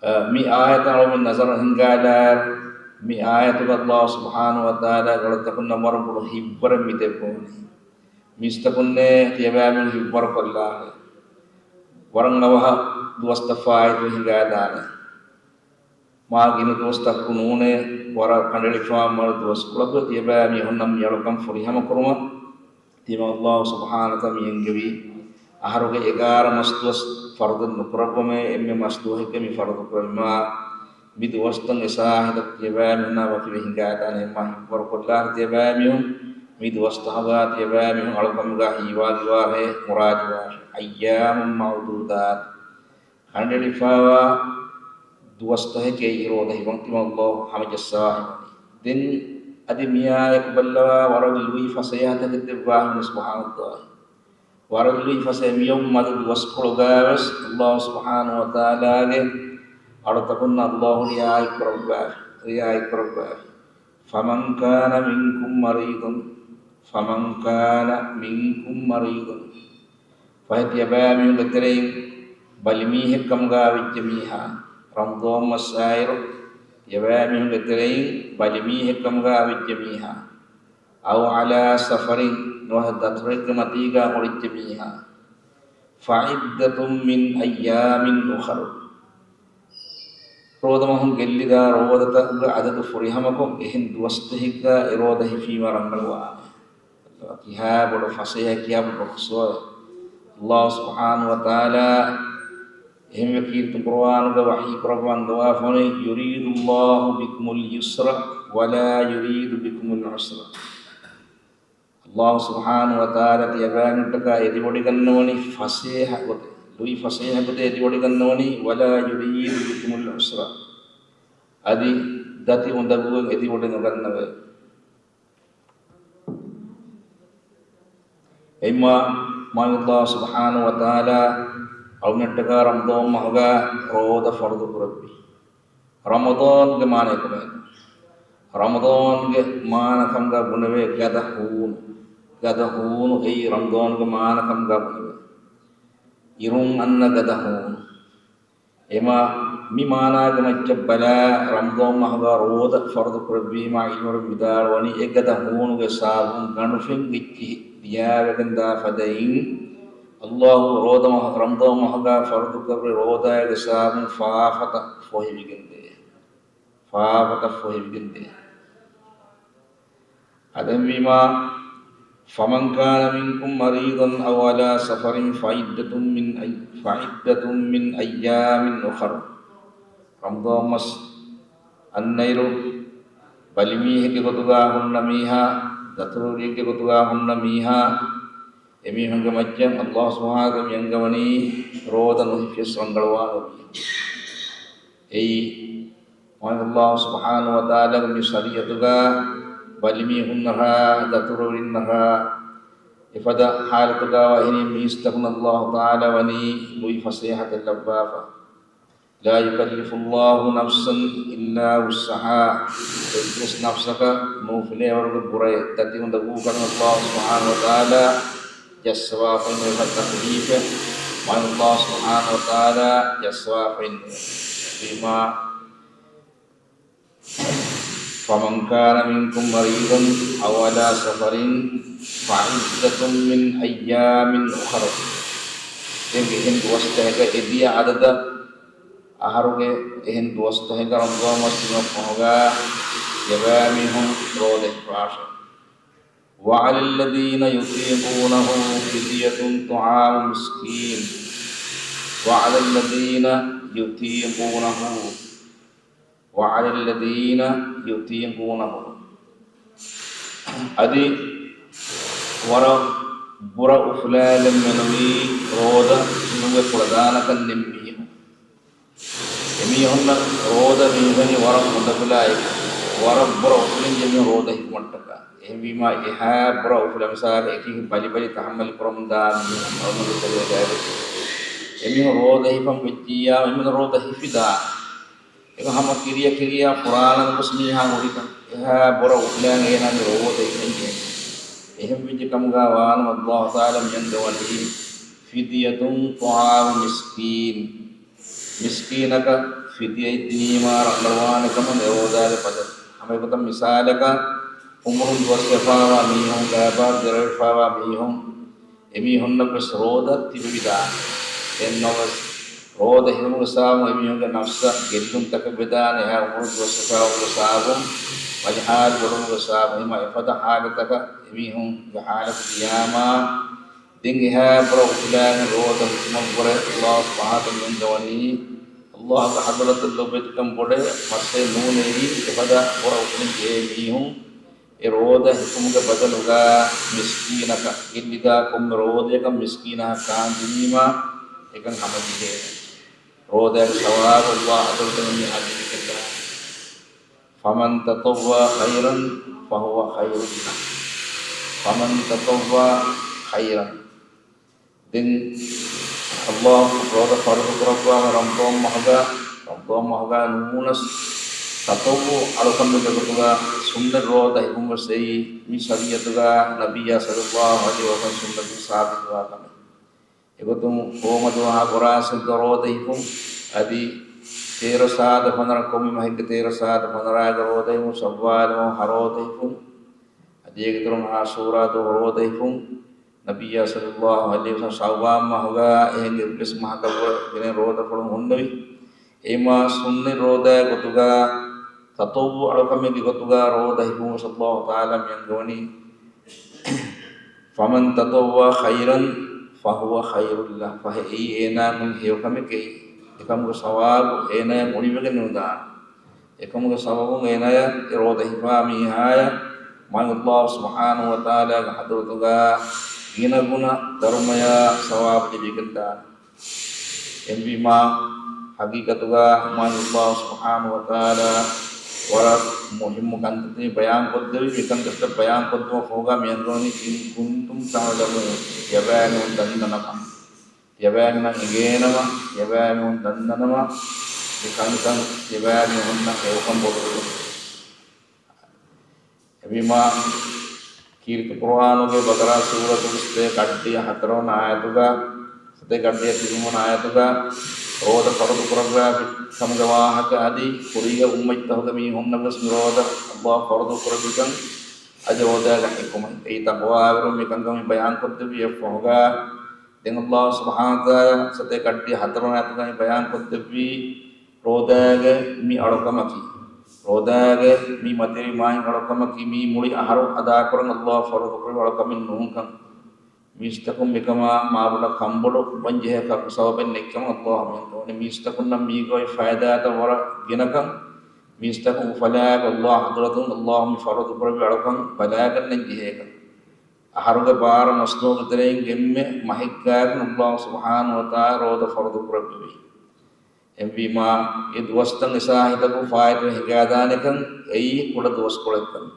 އަ، މި އާޔަތަށް އަޅުގަނޑު ނަޒަރު ހިންގާލާއިރު، މި އާޔަތުގަ ﷲ ސުބްޙާނަހޫ ވަތަޢާލާ އަޅުތަކުންނަށް ވަރަށް ބޮޑު ހިތްވަރެއް މި ދެއްވުނީ. މީސްތަކުންނޭ ތިޔަބައިމީހުން ހިތްވަރުކޮށްލާށޭ. ވަރަށް އަވަހަށް ދުވަސްތައް ފާއިތުވެ ހިނގާދާނެ. މާ ގިނަ ދުވަސްތަކަކު ނޫނޭ، ވަރަށް ކަނޑައެޅިފައިވާ މަދު ދުވަސްކޮޅަކު ތިޔަބައިމީހުންނަށް މި އަޅުކަން ފުރިހަމަ ކުރުމަށް ތިމަން ﷲ ސުބްޙާނަހޫ ވަތަޢާލާ މި އެންގެވީ. އަހަރުގެ އެގާރަ މަސްދުވަސް ފަރުޟެއް ނުކުރައްވަމޭ، އެންމެ މަސްދުވަހެއްގައި މި ފަރުޟު ކުރެވީމާ، މި ދުވަސްތައް އެ ސާހިތަށް ތިޔަބައިމީހުންނާ ވަކިވެ ހިނގާދާނެ. އެހެންމާ ހިތްވަރުކޮށްލާށޭ ތިޔަބައިމީހުން މި ދުވަސްތަކުގަ ތިޔަބައިމީހުން އަޅުކަމުގަ ހީވާގިވާށޭ، މުރާޖަޢާވާށޭ. أياما معدودات. ކަނޑައެޅިފައިވާ ދުވަސްތަކެކޭ ރޯދަ ހިފަން ތިމަން ﷲ ހަމަޖައްސަވާ ހިފަނީ. ދެން އަދި މިއާޔަތު ބައްލަވާ ވަރަށް ލުއި ފަސޭހަ ތަކެއް ދެއްވާ ހިފަނީ ސުބްޙާނަﷲ. ވަރަށް ލުއި ފަސޭހަ މިއޮތް މަދު ދުވަސްކޮޅުގަވެސް ﷲ ސުބްޙާނަހޫ ވަތަޢާލާގެ އަޅުތަކުންނަށް ﷲ ރިޢާޔަތް ކުރައްވާ، ރިޢާޔަތް ކުރައްވާ. فمن كان منكم مريضا، فمن كان منكم مريضا. ފަހެ ތިޔަބައިމީހުންގެ ތެރެއިން ބަލިމީހެއް ކަމުގަ ވެއްޖެ މީހާ، ރަމަޟާން މަސް އާއިރު، އެބައިމީހުންގެ ތެރެއިން ބަލިމީހެއްކަމުގަ ވެއްޖެ މީހާ، أو على سفر، ނުވަތަ ދަތުރެއްގެ މަތީގަ ހުރެއްޖެ މީހާ، فعدة من أيام أخر. ރޯދަމަހުން ގެއްލިދާ ރޯދަތަކުގެ އަދަދު ފުރިހަމަކޮށް، އެހެން ދުވަސްތަކެއްގަ އެ ރޯދަ ހިފީމަ ރަނގަޅުވާނެ. ކިހާ ބޮޑު ފަސޭހަ، ކިހާ ބޮޑު ރުޚްސަތް. އައްލާހު ސުބްޙާނަހު ވަތަޢާލާ އެހެންވެ ކީރިތި ޤުރުއާނުގަ ވަޙީ ކުރައްވާ އަންގަވާފަވަނީ، يريد الله بكم اليسر ولا يريد بكم العسر. އައްލާހު ސުބްޙާނަހު ވަތަޢާލާ ތިޔަބައިމީހުންނަށްޓަކާ އެދިވޮޑިގަންނަވަނީ ފަސޭހަ ގޮތެއް، ލުއި ފަސޭހަ ގޮތެއް އެދިވޮޑިގަންނަވަނީ، ولا يريد بكم العسر، އަދި ދަތި އުނދަގޫވެ އެދިވޮޑި ނުގަންނަވައެވެ. އެއީމާ، މާތް ﷲ ސުބްޙާނަހު ވަތަޢާލާ އަޅުގަނޑަށްޓަކާ ރަމަޟާން މަހުގަ ރޯދަ ފަރުޟު ކުރެއްވި. ރަމަޟާންގެ މާނަ ކޮބާ؟ ރަމަޟާންގެ މާނަ ކަމުގަ ބުނެވޭ ގަދަ ހޫނު. ގަދަ ހޫނު އެއީ ރަމަޟާންގެ މާނަ ކަމުގަ ބުނެވޭ. އިރުން އަންނަ ގަދަ ހޫނު. އެމާ، މި މާނާގެ މައްޗަށް ބަލާ، ރަމަޟާން މަހުގަ ރޯދަ ފަރުޟު ކުރެއްވީމާ، ޢިލްމުވެރިން ވިދާޅުވަނީ، އެ ގަދަ ހޫނުގެ ސަބަބުން ގަނޑު ފެން އެއްޗިހި ލިޔާވެގެންދާ ފަދައިން، އައްލާހު ރޯދަ މަހު، ރަމަޟާން މަހުގަ ފަރުޟު ކުރެއްވި ރޯދާގެ ސަބަބުން ފާފަތައް ފޮހެވިގެންދޭ. ފާފަތައް ފޮހެވިގެންދޭ. އަދެންވީމާ، فمن كان منكم مريضا أو على سفر فعدة من أي-، فعدة من أيام أخر. ރަމަޟާން މަސް އަންނައިރު، ބަލިމީހެއްގެ ގޮތުގަ ހުންނަ މީހާ، ދަތުރުވެރިއެއްގެ ގޮތުގަ ހުންނަ މީހާ، އެމީހުންގެ މައްޗަށް ﷲ ސުބްޙާނަހު ވަތަޢާލާ މި އަންގަވަނީ ރޯދަ ނުހިފިޔަސް ރަނގަޅުވާނެ މީހުން. އެއީ، މާތް ﷲ ސުބްޙާނަހު ވަތަޢާލާގެ މި ޝަރީޢަތުގަ ބަލިމީހުންނަށާ، ދަތުރުވެރިންނަށާ، އެފަދަ ޙާލަތުގަ ވާ އެހެނިހެން މީސްތަކުން ﷲ ތަޢާލާ ވަނީ ލުއި ފަސޭހަތައް ލައްވާފަ. لا يكلف الله نفسا إلا وسعها. އެއްވެސް ނަފްސަކަށް ނޫފިލޭވަރުގެ ބުރައެއް، ދަތި އުނދަގޫކަން ﷲ ސުބްޙާނަހު ވަތަޢާލާ ޖައްސަވާފައިނުވެ، ތަކްލީފެއް މާތް ﷲ ސުބްޙާނަހު ވަތަޢާލާ ޖައްސަވާފައިނުވެ. ވީމާ، فمن كان منكم مريضا أو على سفر فعدة من أيام أخر. ދެން އެހެން ދުވަސްތަކެއްގަ، އެދިޔަ އަދަދަށް، އަހަރުގެ އެހެން ދުވަސްތަކެއްގަ ރަމަޟާން މަސް ދިމަ ފަހުގަ އެބައިމީހުން ރޯދަ ހިފާށެވެ. وعلى الذين يطيقونه فدية طعام مسكين. وعلى الذين يطيقونه وعلى الذين يطيقونه. އަދި ވަރަށް ބުރަ އުފުލާލަން މެނުވީ ރޯދަ ހިފުމުގެ ކުޅަދާނަކަން ނެތް މީހުން. އެމީހުންނަށް ރޯދަ މި ހިފެނީ ވަރަށް އުނދަގުލާ އެކަން. ވަރަށް ބުރަ އުފުލިން ޖެހޭ މީހުން ރޯދަ ހިފުމަށްޓަކާ. އެހެންވީމާ، އެހާ ބުރަ އުފުލާ މިސާލަކަށް އެކި ބަލި ބަލި ތަހައްމަލު ކުރަމުން ދާ މީހުން އަޅުގަނޑު ތެރޭގައި ވެސް އެމީހުން ރޯދަ ހިފަން ވެއްޖިއްޔާ، އެމީހުން ރޯދަ ހިފިދާނެ. އެކަން ހަމަ ކިރިޔަ ކިރިޔާ ފުރާނަ ގޮސް މީހާ ހުރިކަން. އެހާ ބުރަ އުފުލާން އޭނާގެ ރޯދަ ހިފެން ޖެހޭ. އެހެން ވެއްޖެ ކަމުގަ ވާނަމަ ﷲ ތަޢާލާ މި އަންގަވަނީ، فدية طعام مسكين. މިސްކީނަކަށް ފިދިޔައެއް ދިނީމާ ރަނގަޅުވާނެ ކަމަށް އެ ރޯދާގެ ބަދަލު. ހަމަ އެގޮތަށް މިސާލަކަށް، އުމުރުން ދުވަސްވެފާވާ މީހުން، ގާތްބާރު ދެރަވެފާވާ މީހުން، އެމީހުންނަށް ވެސް ރޯދަ ތިބެވިދާނެ. އެއްނަމަވެސް، ރޯދަ ހިފުމުގެ ސަބަބުން އެމީހުންގެ ނަފްސަށް ގެއްލުންތަކެއް ވެދާނެ، އެހާ އުމުރުން ދުވަސްވެފާވުމުގެ ސަބަބުން، ބަލި ހާލު ބޮޑުވުމުގެ ސަބަބުން، އެހެންވީމާ އެފަދަ ހާލަތަކަށް އެމީހުންގެ ހާލަތު ދިޔާމާ، ދެން އެހާ ބުރަ އުފުލާގެން ރޯދަ ހިފުމަށްވުރެ ﷲ ސުބްޙާނަހު ވަތަޢާލާ މި އަންގަވަނީ، ﷲ ގެ ޙަޟްރަތުން ލޮބުވެތިކަން ބޮޑޭ މައްޗެއް ނޫނޭ. އެފަދަ ބުރަ އުފުލިން ޖެހޭ މީހުން އެ ރޯދަ ހިފުމުގެ ބަދަލުގަ މިސްކީނަކަށް، ގެއްލިދާ ކޮންމެ ރޯދަޔަކަށް މިސްކީނަކަށް ކާން ދިނީމާ އެކަން ހަމަޖެހޭ. ރޯދައިގެ ސަވާބު ﷲ ޙަޟްރަތުން މި އަދި ލިބިގެންދާނެ. فمن تطوع خيرا فهو خير له. فمن تطوع خيرا. ދެން ﷲ ރޯދަ ފަރުޟު ކުރައްވާފަ ރަމަޟާން މަހުގަ، ރަމަޟާން މަހުގަ ނޫނަސް ތަޠައްވުޢު އަޅުކަމެއްގެ ގޮތުގަ ސުންނަތް ރޯދަ ހިފުން ވެސް އެއީ މި ޝަރީޢަތުގަ ނަބިއްޔާ ޞައްލައްލާހު ޢަލައިހި ވަސައްލަމް ސުންނަތުން ސާބިތުވާ ކަމެއް. އެގޮތުން ހޯމަ ދުވަހާ ފުރާސަތުގަ ރޯދަ ހިފުން އަދި ތޭރަ ސާދަ ފަނަރަ، ކޮންމެ މަހެއްގެ ތޭރަ ސާދަ ފަނަރައިގަ ރޯދަ ހިފުން، ޝައްވާލު މަހު ހަ ރޯދަ ހިފުން، އަދި އޭގެ އިތުރުން އާޝޫރާ ދުވަހު ރޯދަ ހިފުން، ނަބިއްޔާ ޞައްލައްލާހު ޢަލައިހި ވަސައްލަމަ ޝައްވާލު މަހުގަ އެހެން އެއްވެސް މަހަކަށްވުރެ ގެނެ ރޯދަފުޅުން ހުންނެވި. އެއީމާ ސުންނަތް ރޯދައެއް ގޮތުގަ، ތަޠައްވުޢު އަޅުކަމެއްގެ ގޮތުގަ ރޯދަ ހިފުމަށް ﷲ ތަޢާލާ މި އަންގަވަނީ، فمن تطوع خيرا فهو خير له. ފަހެ އެއީ އޭނާއަށް ހެޔޮ ކަމެކޭ. އެކަމުގެ ސަވާބު އޭނާއަށް އުނިވެގެން ނުދާނެ. އެކަމުގެ ސަބަބުން އޭނާޔަށް އެ ރޯދަ ހިފާ މީހާޔަށް މާތް ﷲ ސުބްޙާނަހޫ ވަތަޢާލާގެ ޙަޟްރަތުގަ ގިނަގުނަ ދަރުމަޔާ ސަވާބު ލިބިގެންދާނެ. އެހެންވީމާ، ޙަޤީޤަތުގަ މާތް ﷲ ސުބްޙާނަހޫ ވަތަޢާލާ ވަރަށް މުހިއްމު ކަންތައްތައް ބަޔާން ކޮށްދެއްވި. މި ކަންތައްތައް ބަޔާން ކޮށްދެއްވުމަށް ފަހުގަ މި އަންގަވަނީ، إن كنتم تعلمون، ތިޔަބައިމީހުން ދަންނަނަމަ، ތިޔަބައިމީހުންނަށް އެނގޭނަމަ، ތިޔަބައިމީހުން ދަންނަނަމަ، މި ކަންކަން ތިޔަބައިމީހުންނަށް ހެޔޮކަން ބޮޑުވެގެން. އެހެންވީމާ، ކީރިތި ޤުރުއާނުގެ ބަޤަރާ ސޫރަތުގެ ސަތޭކަ އަށްޑިހަ ހަތަރުވަނަ އާޔަތުގަ، ސަތޭކަ އަށްޑިހަ ތިންވަނަ އާޔަތުގަ ރޯދަ ފަރުޟު ކުރައްވާފި ކަމުގެ ވާހަކަ އަދި ކުރީގެ އުއްމަތްތަކުގެ މީހުންނަށް ވެސް މި ރޯދަ ﷲ ފަރުޟު ކުރެއްވިކަން އަދި ރޯދައިގެ ޙިކުމަތް. އެއީ ތަޤްވާވެރިވުން މި ކަންކަން މި ބަޔާން ކޮށްދެއްވި އެއް ފަހުގަ، ދެން ﷲ ސުބްޙާނަހޫ ވަތަޢާލާ ސަތޭކަ އަށްޑިހަ ހަތަރުވަނަ އާޔަތުގައި ބަޔާން ކޮށްދެއްވީ، ރޯދާގެ މި އަޅުކަމަކީ، ރޯދާގެ މި މަތިވެރި މާތް އަޅުކަމަކީ، މީ މުޅި އަހަރު އަދާކުރަން ﷲ ފަރުޟު ކުރެއްވި އަޅުކަމެއް ނޫންކަން. މީސްތަކުން މިކަމާ މާބޮޑަށް ކަންބޮޑުވަން ޖެހޭ ކަ-، ސަބަބެއް ނެތްކަމަށް ﷲ މި އަންގަވަނީ. މީސްތަކުންނަށް މީގައި ފައިދާތައް ވަރަށް ގިނަކަން، މީސްތަކުން އުފަލާއެކު ﷲ ޙަޟްރަތުން ﷲ މި ފަރުޟު ކުރެއްވި އަޅުކަން ބަލާގަންނަން ޖެހޭކަން. އަހަރުގެ ބާރަ މަސްތުވަގެ ތެރެއިން އެންމެ މަހެއްގާއެކު ﷲ ސުބްޙާނަހޫ ވަތަޢާލާ ރޯދަ ފަރުޟު ކުރެއްވެވި. އެހެންވީމާ، އެ ދުވަސްތައް އެ ސާހިތަކު ފާއިތުވެ ހިނގާދާނެކަން އެއީ ކުޑަ ދުވަސްކޮޅެއްކަން.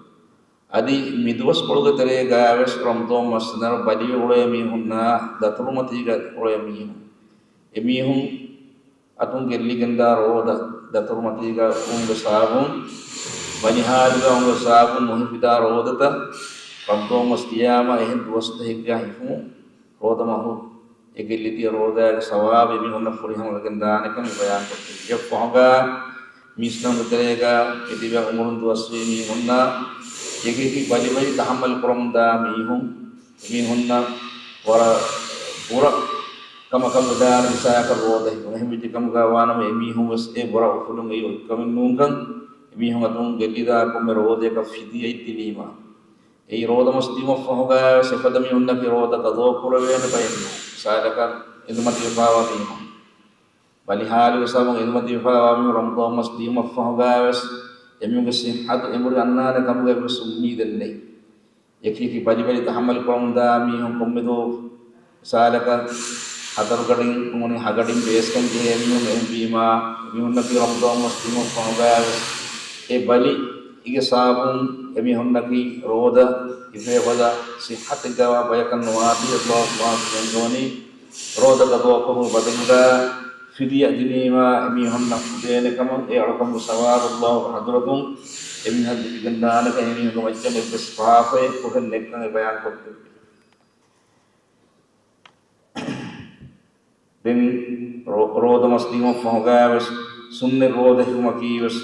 އަދި މި ދުވަސްކޮޅުގެ ތެރޭގާވެސް ރަމަޟާން މަސް ދިނަރު ބަލިވެ އުޅޭ މީހުންނާ ދަތުރުމަތީގަ އުޅޭ މީހުން، އެމީހުން އަތުން ގެއްލިގެންދާ ރޯދަ ދަތުރުމަތީގަ އުޅުމުގެ ސަބަބުން، ބަނިހާލުގަ އުޅުމުގެ ސަބަބުން ނުހިފިދާ ރޯދަތައް ރަމަޟާން މަސް ކިޔާމަ އެހެން ދުވަސްތަކެއްގަ ހިފުމުން، ރޯދަ މަހު އެ ގެއްލިދިޔަ ރޯދާގެ ސަވާބު އެމީހުންނަށް ފުރިހަމަވެގެން ދާނެކަން މި ބަޔާންކޮށްދެއްވި. އެއް ފަހުގަ މީސްތަކުންގެ ތެރޭގަ އެ ތިބޭ އުމުރުން ދުވަސްވީ މީހުންނަށް އެކި އެކި ބަލި ބަލި ތަޙައްމަލް ކުރަމުންދާ މީހުން، އެމީހުންނަށް ވަރަށް ބުރަ ކަމަކަށް ވެދާނެ މިސާލަކަށް ރޯދަ ހިފުން. އެހެން ވެއްޖެ ކަމުގަ ވާނަމަ އެމީހުން ވެސް އެ ބުރަ އުފުލުން އެއީ އޮތްކަމެއް ނޫންކަން، އެމީހުން އަތުން ގެއްލިދާ ކޮންމެ ރޯދަޔަކަށް ފިދިޔައެއް ދިނީމަ، އެއީ ރޯދަ މަސް ދިޔުމަށްފަހުގައިވެސް އެފަދަ މީހުންނަކީ ރޯދަ ޤަޟާ ކުރެވޭނެ ބައެއް ނޫން. މިސާލަކަށް އެނދުމަތިވެފައިވާ މީހުން، ބަލިހާލުގެ ސަބަބުން އެނދުމަތިވެފައިވާ މީހުން ރަމަޟާން މަސް ދިޔުމަށްފަހުގައިވެސް އެމީހުންގެ ޞިއްޙަތު އެނބުރި އަންނާނެ ކަމުގައިވެސް އުއްމީދެއް ނެތް. އެކި އެކި ބަލި ބަލި ތަޙައްމަލް ކުރަމުންދާ މީހުން ކޮންމެދުވަހު މިސާލަކަށް ހަތަރު ގަޑިން ނޫނީ ހަ ގަޑިން ބޭސްކަން ޖެހޭ މީހުން އެހެންވީމާ، އެމީހުންނަކީ ރަމަޟާން މަސް ދިޔުމަށްފަހުގައިވެސް އެ ބަލި އިގެ ސަބަބުން އެމީހުންނަކީ ރޯދަ ހިފޭ ފަދަ ޞިއްޙަތެއްގަވާ ބަޔަކަށް ނުވާތީ، ﷲ ސުބްޙާނަހޫ ވަތަޢާލާ އަންގަވަނީ ރޯދަ ޤަޟާކުރުމުގެ ބަދަލުގަ ފިދިޔަ ދިނީމާ އެމީހުންނަށް ފުދޭނެ ކަމަށް އެ އަޅުކަމުގެ ސަވާބު ﷲ ގެ ޙަޟްރަތުން އެމީހަށް ލިބިގެންދާނެކަން އެމީހުންގެ މައްޗަށް އެއްވެސް ފާފައެއް ކުރެން ނެތްކަން އެ ބަޔާން ކޮށްދެއްވި. ދެން ރޯ-، ރޯދަ މަސް ދިޔުމަށްފަހުގައިވެސް ސުންނަތް ރޯދަ ހިފުމަކީވެސް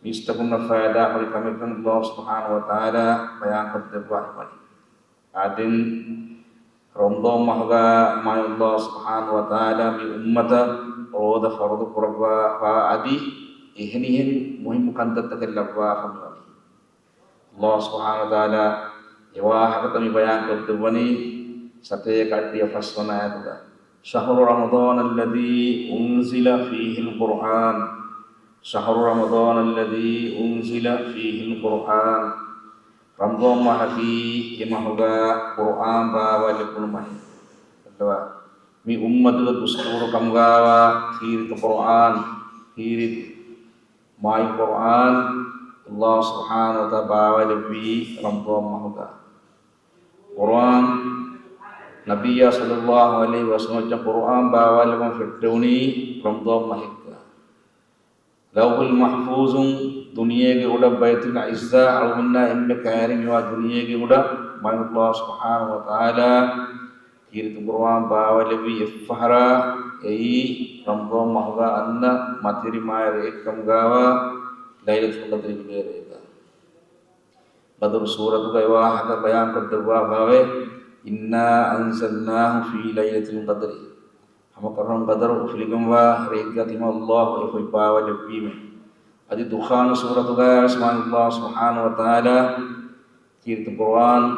މީސްތަކުންނަށް ފައިދާ ހުރި ކަމެއްކަން ﷲ ސުބްޙާނަހޫ ވަތަޢާލާ ބަޔާންކޮށްދެއްވާ ހިމަނީ. އާދެން ރަމަޟާން މަހުގަ މާތް ﷲ ސުބްޙާނަހޫ ވަތަޢާލާ މި އުއްމަތަށް ރޯދަ ފަރުޟު ކުރައްވާފާ އަދި އެހެނިހެން މުހިއްމު ކަންތައްތަކެއް ލައްވާފަ މިވަނީ. ﷲ ސުބްޙާނަހޫ ވަތަޢާލާ އެ ވާހަކަތައް މި ބަޔާން ކޮށްދެއްވަނީ ސަތޭކަ އަށްޑިހަ ފަސްވަނަ އާޔަތުގަ، شهر رمضان الذي أنزل فيه القرآن، شهر رمضان الذي أنزل فيه القرآن. ރަމަޟާން މަހަކީ އެ މަހުގަ ޤުރުއާން ބާވާލެއްވުނު މަހެއް. މި އުއްމަތުގެ ދުސްތޫރު ކަމުގައިވާ ކީރިތި ޤުރުއާން، ކީރިތި މާތް ޤުރުއާން ﷲ ސުބްޙާނަހޫ ވަތަޢާލާ ބާވާލެއްވީ ރަމަޟާން މަހުގަ. ޤުރުއާން ނަބިއްޔާ ޞައްލައްލާހު ޢަލައިހި ވަސައްލަމަ ޤުރުއާން ބާވާލެވުން ފެއްޓެވުނީ ރަމަޟާން މަހެއްގަ. ލައުޙުލް މަޙްފޫޒުން ދުނިޔޭގެ އުޑަށް ބައިތުލް ޢިއްޒާ އަޅުގަނޑާ އެންމެ ކައިރިން މިވާ ދުނިޔޭގެ އުޑަށް މާތް ﷲ ސުބްޙާނަހޫ ވަތަޢާލާ ކީރިތި ޤުރުއާން ބާވާލެއްވީ އެއްފަހަރާ، އެއީ ރަމަޟާން މަހުގަ އަންނަ މަތިވެރި މާތް ރެއެއްކަމުގައިވާ ލައިލަތުލް ޤަދްރި ވިލޭރޭގަ. ބަދުރު ސޫރަތުގައި ވާހަކަ ބަޔާންކޮށްދެއްވާފައިވޭ، إنا أنزلناه في ليلة القدر. ހަމަކަށަވަރުން ޤަދަރު އުފުލިގެންވާ ރެއެއްގަ ތިމަން ﷲ އެ ފޮތް ބާވައިލެއްވީމޭ. އަދި ދުޚާނު ސޫރަތުގައިވެސް މާތް ﷲ ސުބްޙާނަހޫ ވަތަޢާލާ ކީރިތި ޤުރްއާން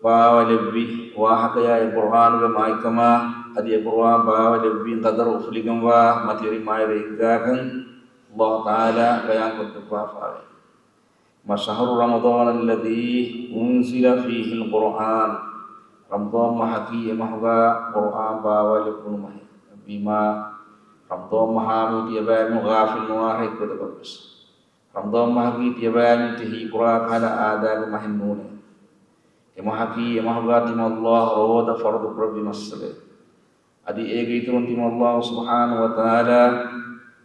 ބާވައިލެއްވި ވާހަކަޔާ އެ ޤުރްއާނުގެ މާތްކަމާ، އަދި އެ ޤުރްއާން ބާވައިލެއްވި ޤަދަރު އުފުލިގެންވާ މަތިވެރި މާތް ރެއެއްގާކަން ﷲ ތަޢާލާ ބަޔާންކޮށްދެއްވާފައިވޭ. މަ شهر رمضان الذي أنزل فيه القرآن. ރަމަޟާން މަހަކީ އެ މަހުގަ ޤުރްއާން ބާވައިލެއްވުނު މަހެއް. ވީމާ، ރަމަޟާން މަހާމެދު ތިޔަބައިމީހުން ޣާފިލު ނުވާ އެއްގޮތަކަށްވެސް. ރަމަޟާން މަހަކީ ތިޔަބައިމީހުން ތި ހީކުރާ ކަހަލަ އާދައިގެ މަހެއް ނޫނޭ. އެ މަހަކީ އެ މަހުގަ ތިމަން ﷲ ރޯދަ ފަރުޟު ކުރެއްވި މައްސަލައެއް. އަދި އޭގެ އިތުރުން ތިމަން ﷲ ސުބްޙާނަހޫ ވަތަޢާލާ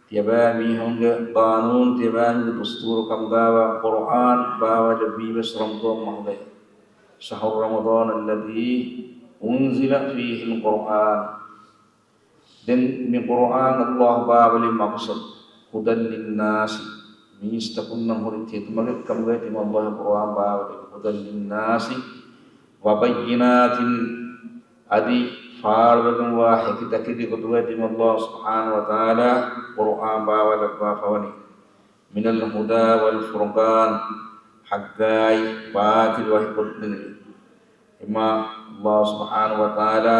ތިޔަބައިމީހުންގެ ޤާނޫނު، ތިޔަބައިމީހުންގެ ދުސްތޫރު ކަމުގައިވާ ޤުރްއާން ބާވައިލެއްވީވެސް ރަމަޟާން މަހުގައި. شهر رمضان الذي أنزل فيه القرآن. ދެން މި ޤުރްއާން ﷲ ބާވައިލި މަޤްޞަދު، هدى للناس، މީސްތަކުންނަށް ހުރި ތެދުމަގެއް ކަމުގައި ތިމަން ﷲ ޤުރްއާން ބާވައިލި، هدى للناس وبينات، އަދި ފާޅުވެގެންވާ ހެކިތަކެތި ގޮތުގައި ތިމަން ﷲ ސުބްޙާނަހޫ ވަތަޢާލާ ޤުރްއާން ބާވައިލައްވާފަވަނީ. من الهدى والفرقان، ޙައްޤާއި ބާޠިލު ވަކިކޮށްދިނުން. އެމާ ﷲ ސުބްޙާނަހޫ ވަތަޢާލާ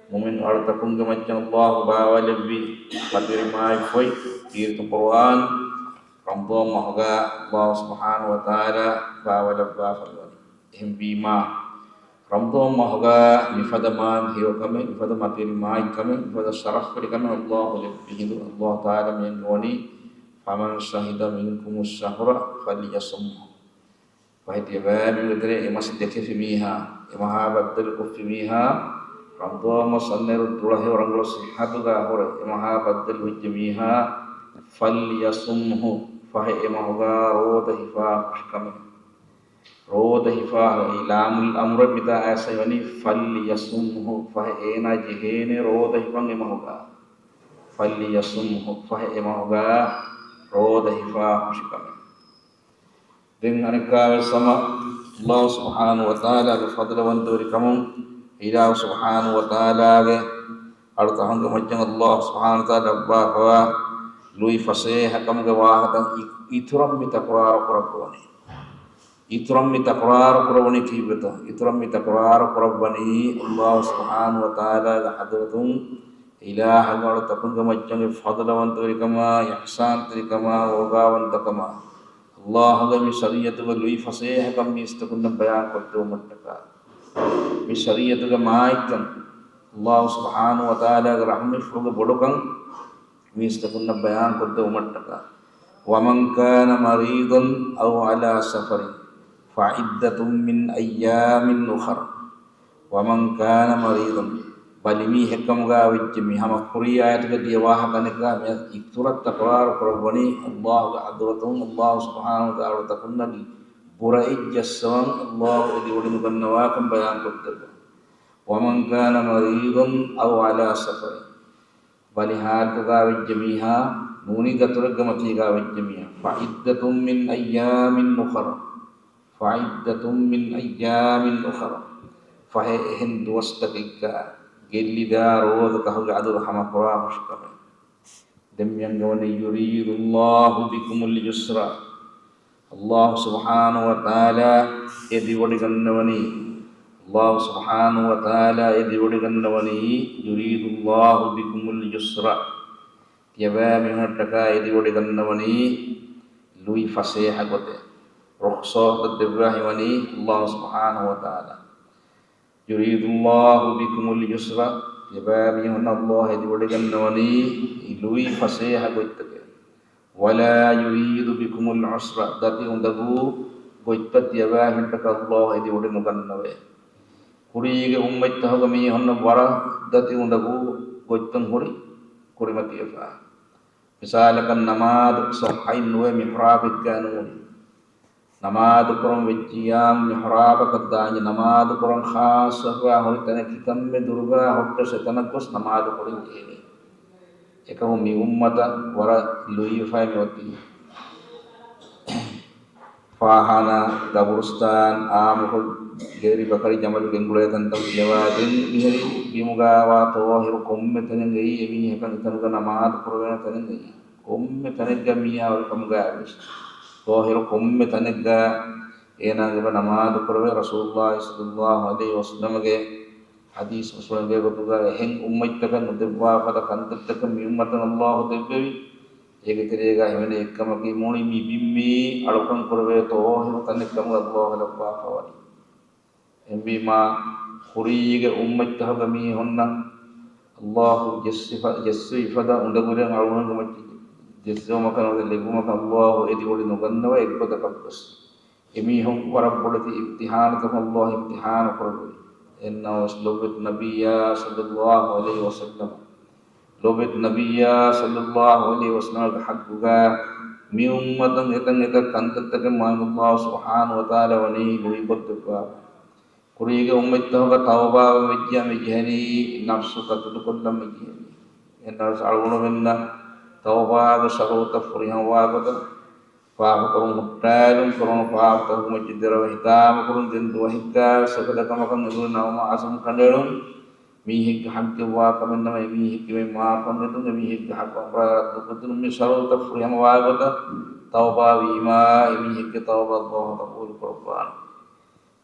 މުއުމިން އަޅުތަކުންގެ މައްޗަށް ﷲ ބާވައިލެއްވި މަތިވެރި މާތް ފޮތް ކީރިތި ޤުރްއާން ރަމަޟާން މަހުގަ ﷲ ސުބްޙާނަހޫ ވަތަޢާލާ ބާވައިލައްވާފައިވަނީ. އެހެންވީމާ، ރަމަޟާން މަހުގަ މިފަދަ މާތް ހެޔޮކަމެއް، މިފަދަ މަތިވެރި މާތްކަމެއް، މިފަދަ ޝަރަފުވެރިކަމެއް ﷲ ލެއްވި ހިނދު، ﷲ ތަޢާލާ މިއަންގަވަނީ، فمن شهد منكم الشهر فليصمه. ފަހެ ތިޔަބައިމީހުންގެ ތެރޭ އެ މަސް ދެކެފި މީހާ، އެ މަހާ ބައްދަލުކޮށްފި މީހާ، ރަމަޟާން މަސް އަންނައިރު ދުޅަހެޔޮ ރަނގަޅު ޞިއްޙަތުގަ ހުރެ އެ މަހާ ބައްދަލު ވެއްޖެ މީހާ، فليصمه، ފަހެ އެ މަހުގަ ރޯދަ ހިފާ ހުށިކަމެއް. ރޯދަ ހިފާ އެ ލާމުލް އަމްރަށް މިތާ އައިސް ވަނީ، فليصمه، ފަހެ އޭނާ ޖެހޭނެ ރޯދަ ހިފަން އެ މަހުގަ. فليصمه، ފަހެ އެ މަހުގަ ރޯދަ ހިފާ ހުށިކަމެއް. ދެން އަނެއްކާވެސް ހަމަ ﷲ ސުބްޙާނަހޫ ވަތަޢާލާގެ ފަޟުލުވަންތަވެރިކަމުން، އިލާހު ސުބްޙާނަހޫ ވަތަޢާލާގެ އަޅުތަކުންގެ މައްޗަށް ﷲ ސުބްޙާނަހޫ ވަތަޢާލާ ލައްވާފަވާ ލުއިފަސޭހަކަމުގެ ވާހަކަ އި-، އިތުރަށް މި ތަކުރާރު ކުރައްވަވަނީ. އިތުރަށް މި ތަކުރާރު ކުރަވަނީ ކީއްވެތޯ؟ އިތުރަށް މި ތަކުރާރު ކުރައްވަނީ ﷲ ސުބްޙާނަހޫ ވަތަޢާލާގެ ޙަޟްރަތުން އިލާހުގެ އަޅުތަކުންގެ މައްޗަށް ފަޟުލުވަންތަވެރިކަމާ، އިޙްސާންތެރިކަމާ، ރޯގާވަންތަކަމާ، ﷲ ގެ މި ޝަރީޢަތުގެ ލުއިފަސޭހަކަން މީސްތަކުންނަށް ބަޔާންކޮށްދެވުމަށްޓަކާ، މި ޝަރީޢަތުގެ މާތްކަން، ﷲ ސުބްޙާނަހޫ ވަތަޢާލާގެ ރަޙްމަތްފުޅުގެ ބޮޑުކަން މީސްތަކުންނަށް ބަޔާންކޮށްދެވުމަށްޓަކާ. ومن كان مريضا أو على سفر فعدة من أيام أخر. ومن كان مريضا، ބަލި މީހެއްކަމުގަ ވެއްޖެ މީ، ހަމަ ކުރީ އާޔަތުގަ ދިޔަ ވާހަކަ އަނެއްކާ މި އިތުރަށް ތަކުރާރު ކުރައްވަނީ ﷲ ގެ ޙަޟްރަތުން، ﷲ ސުބްޙާނަހޫ ވަތަޢާލާ އަޅުތަކުންނަށް ބުރައެއް ޖައްސަވަން، ﷲ އެދިވޮޑި ނުގަންނަވާކަން ބަޔާންކޮށްދެއްވަން. ومن كان مريضا أو على سفر، ބަލި ޙާލަތުގަ ވެއްޖެ މީހާ، ނޫނީ ދަތުރެއްގެ މަތީގަ ވެއްޖެ މީހާ، فعدة من أيام أخر، فعدة من أيام أخر، ފަހެ އެހެން ދުވަސްތަކެއްގަ ގެއްލިދާ ރޯދަ ކަހުގެ އަދަދު ހަމަކުރާ ހުށިކަމެއް. ދެން މިއަންގަވަނީ، يريد الله بكم اليسر، ﷲ ސުބްޙާނަހޫ ވަތަޢާލާ އެދިވޮޑިގަންނަވަނީ، ﷲ ސުބްޙާނަހޫ ވަތަޢާލާ އެދިވޮޑިގަންނަވަނީ، يريد الله بكم اليسر، ތިޔަބައިމީހުންނަށްޓަކާ އެދިވޮޑިގަންނަވަނީ ލުއި ފަސޭހަ ގޮތެއް. ރުޚްޞަތަށް ދެއްވާ ހިމަނީ ﷲ ސުބްޙާނަހޫ ވަތަޢާލާ. يريد الله بكم اليسر، ތިޔަބައިމީހުންނަށް ﷲ އެދިވޮޑިގަންނަވަނީ ލުއި ފަސޭހަ ގޮތްތަކެއް. ولا يريد بكم العسر، ދަތި އުނދަގޫ ގޮތްތައް ތިޔަބައިމީހުންނަށްޓަކާ ﷲ އެދިވޮޑި ނުގަންނަވައޭ. ކުރީގެ އުއްމަތްތަކުގެ މީހުންނަށް ވަރަށް ދަތި އުނދަގޫ ގޮތްތައް ހުރި ކުރިމަތިވެފަ. މިސާލަކަށް، ނަމާދު ޞައްޙައެއް ނުވެ މިޙްރާބެއްގަ ނޫނީ. ނަމާދު ކުރަން ވެއްޖިއްޔާ މިޙްރާބަކަށް ދާންޖެ ނަމާދު ކުރަން ޚާއްޞަކޮށް ހުރި ތަނެއް ކިތަންމެ ދުރުގަ ހުއްޓަސް އެތަނަށް ގޮސް ނަމާދު ކުރަން ޖެހޭނެ. އެކަމު މި އުއްމަތަށް ވަރަށް ލުއިވެފައި މި އޮތީ. ފާޚާނާ، ގަބުރުސްތާން، އާއްމުކޮށް ގޭރި ބަކަރި ޖަމަލު ގެންގުޅޭ ތަންތަން ފިޔަވާ ދެން މިހިރީ ބިމުގައިވާ ޠާހިރު ކޮންމެ ތަނެއްގައި އެމީހަކަށް އެތަނުގަ ނަމާދު ކުރެވޭނެ ތަނެއްގައި ކޮންމެ ތަނެއްގަ މީހާ ހުރި ކަމުގައިވިޔަސް، ޠާހިރު ކޮންމެ ތަނެއްގަ އޭނާގެ ނަމާދު ކުރެވޭ. ރަސޫލުﷲ ޞައްލަﷲު ޢަލައިހި ވަސައްލަމަގެ ޙަދީޘް އުސޫލުގެ ގޮތުގަ އެހެން އުއްމަތްތަކަށް ނުދެއްވާ ފަދަ ކަންތައްތަކަށް މި އުއްމަތަށް ﷲ ދެއްވެވި. އޭގެ ތެރޭގަ ހިމެނޭ އެއްކަމަކީ މުޅި މި ބިންމީ އަޅުކަން ކުރެވޭ ޠާހިރު ތަނެއް ކަމުގަ ﷲ ލައްވާފަ ވަނީ. އެހެންވީމާ، ކުރީގެ އުއްމަތްތަކުގެ މީހުންނަށް ﷲ ޖެއްސިފަ-، ޖެއްސުވި ފަދަ އުނދަގުލެއް އަޅުގަނޑުމެން ޖެއްސެވުމަކަށް ނުވަތަ ލެއްވުމަކަށް ﷲ އެދި އޮޅި ނުގަންނަވަ އެއްގޮތަކަށްވެސް. އެމީހުން ވަރަށް ބޮޑެތި އިމްތިޙާނުތަކުން ﷲ އިމްތިޙާނު ކުރެއްވި. އެހެންނަމަވެސް ލޮބުވެތި ނަބިއްޔާ ޞައްލަﷲު ޢަލައިހި ވަސައްލަމަ، ލޮބުވެތި ނަބިއްޔާ ޞައްލަﷲު ޢަލައިހި ވަސައްލަމަގެ ޙައްޤުގަ މި އުއްމަތުން އެތަން އެތައް ކަންތައްތަކެއް މާތް ﷲ ސުބްޙާނަހޫ ވަތަޢާލާ ވަނީ ލުއިކޮށްދެއްވާފަ. ކުރީގެ އުއްމަތްތަކުގަ ތައުބާވެ ވެއްޖިއްޔާ މި ޖެހެނީ ނަފްސު ޤަތުލުކޮށްލަން މި ޖެހެނީ. އެހެންނަމަވެސް އަޅުގަނޑުމެންނަށް ތައުބާގެ ޝަރުޠުތައް ފުރިހަމަވާ ގޮތަށް، ފާފަކުރުން ހުއްޓާލުން، ކުރުނު ފާފަތަކުގެ މައްޗަށް ދެރަވެ ހިތާމަކުރުން، ދެން ދުވަހެއްގަ ސަކަދަކަމަކަށް އެނގުނު ނަވަ މައުސޫމް ކަނޑައެޅުން، މީހެއްގެ ޙައްޤެއްވާ ކަމެއްނަމަ، އެމީހެއްގެ މާފަށް އެދުން، އެމީހެއްގެ ޙައްޤު އަނބުރާ ރައްދުކޮށްދިނުން، މި ޝަރުޠުތައް ފުރިހަމަވާ ގޮތަށް ތައުބާވީމާ، އެމީހެއްގެ ތައުބާ ﷲ ޤަބޫލު ކުރައްވާނެ.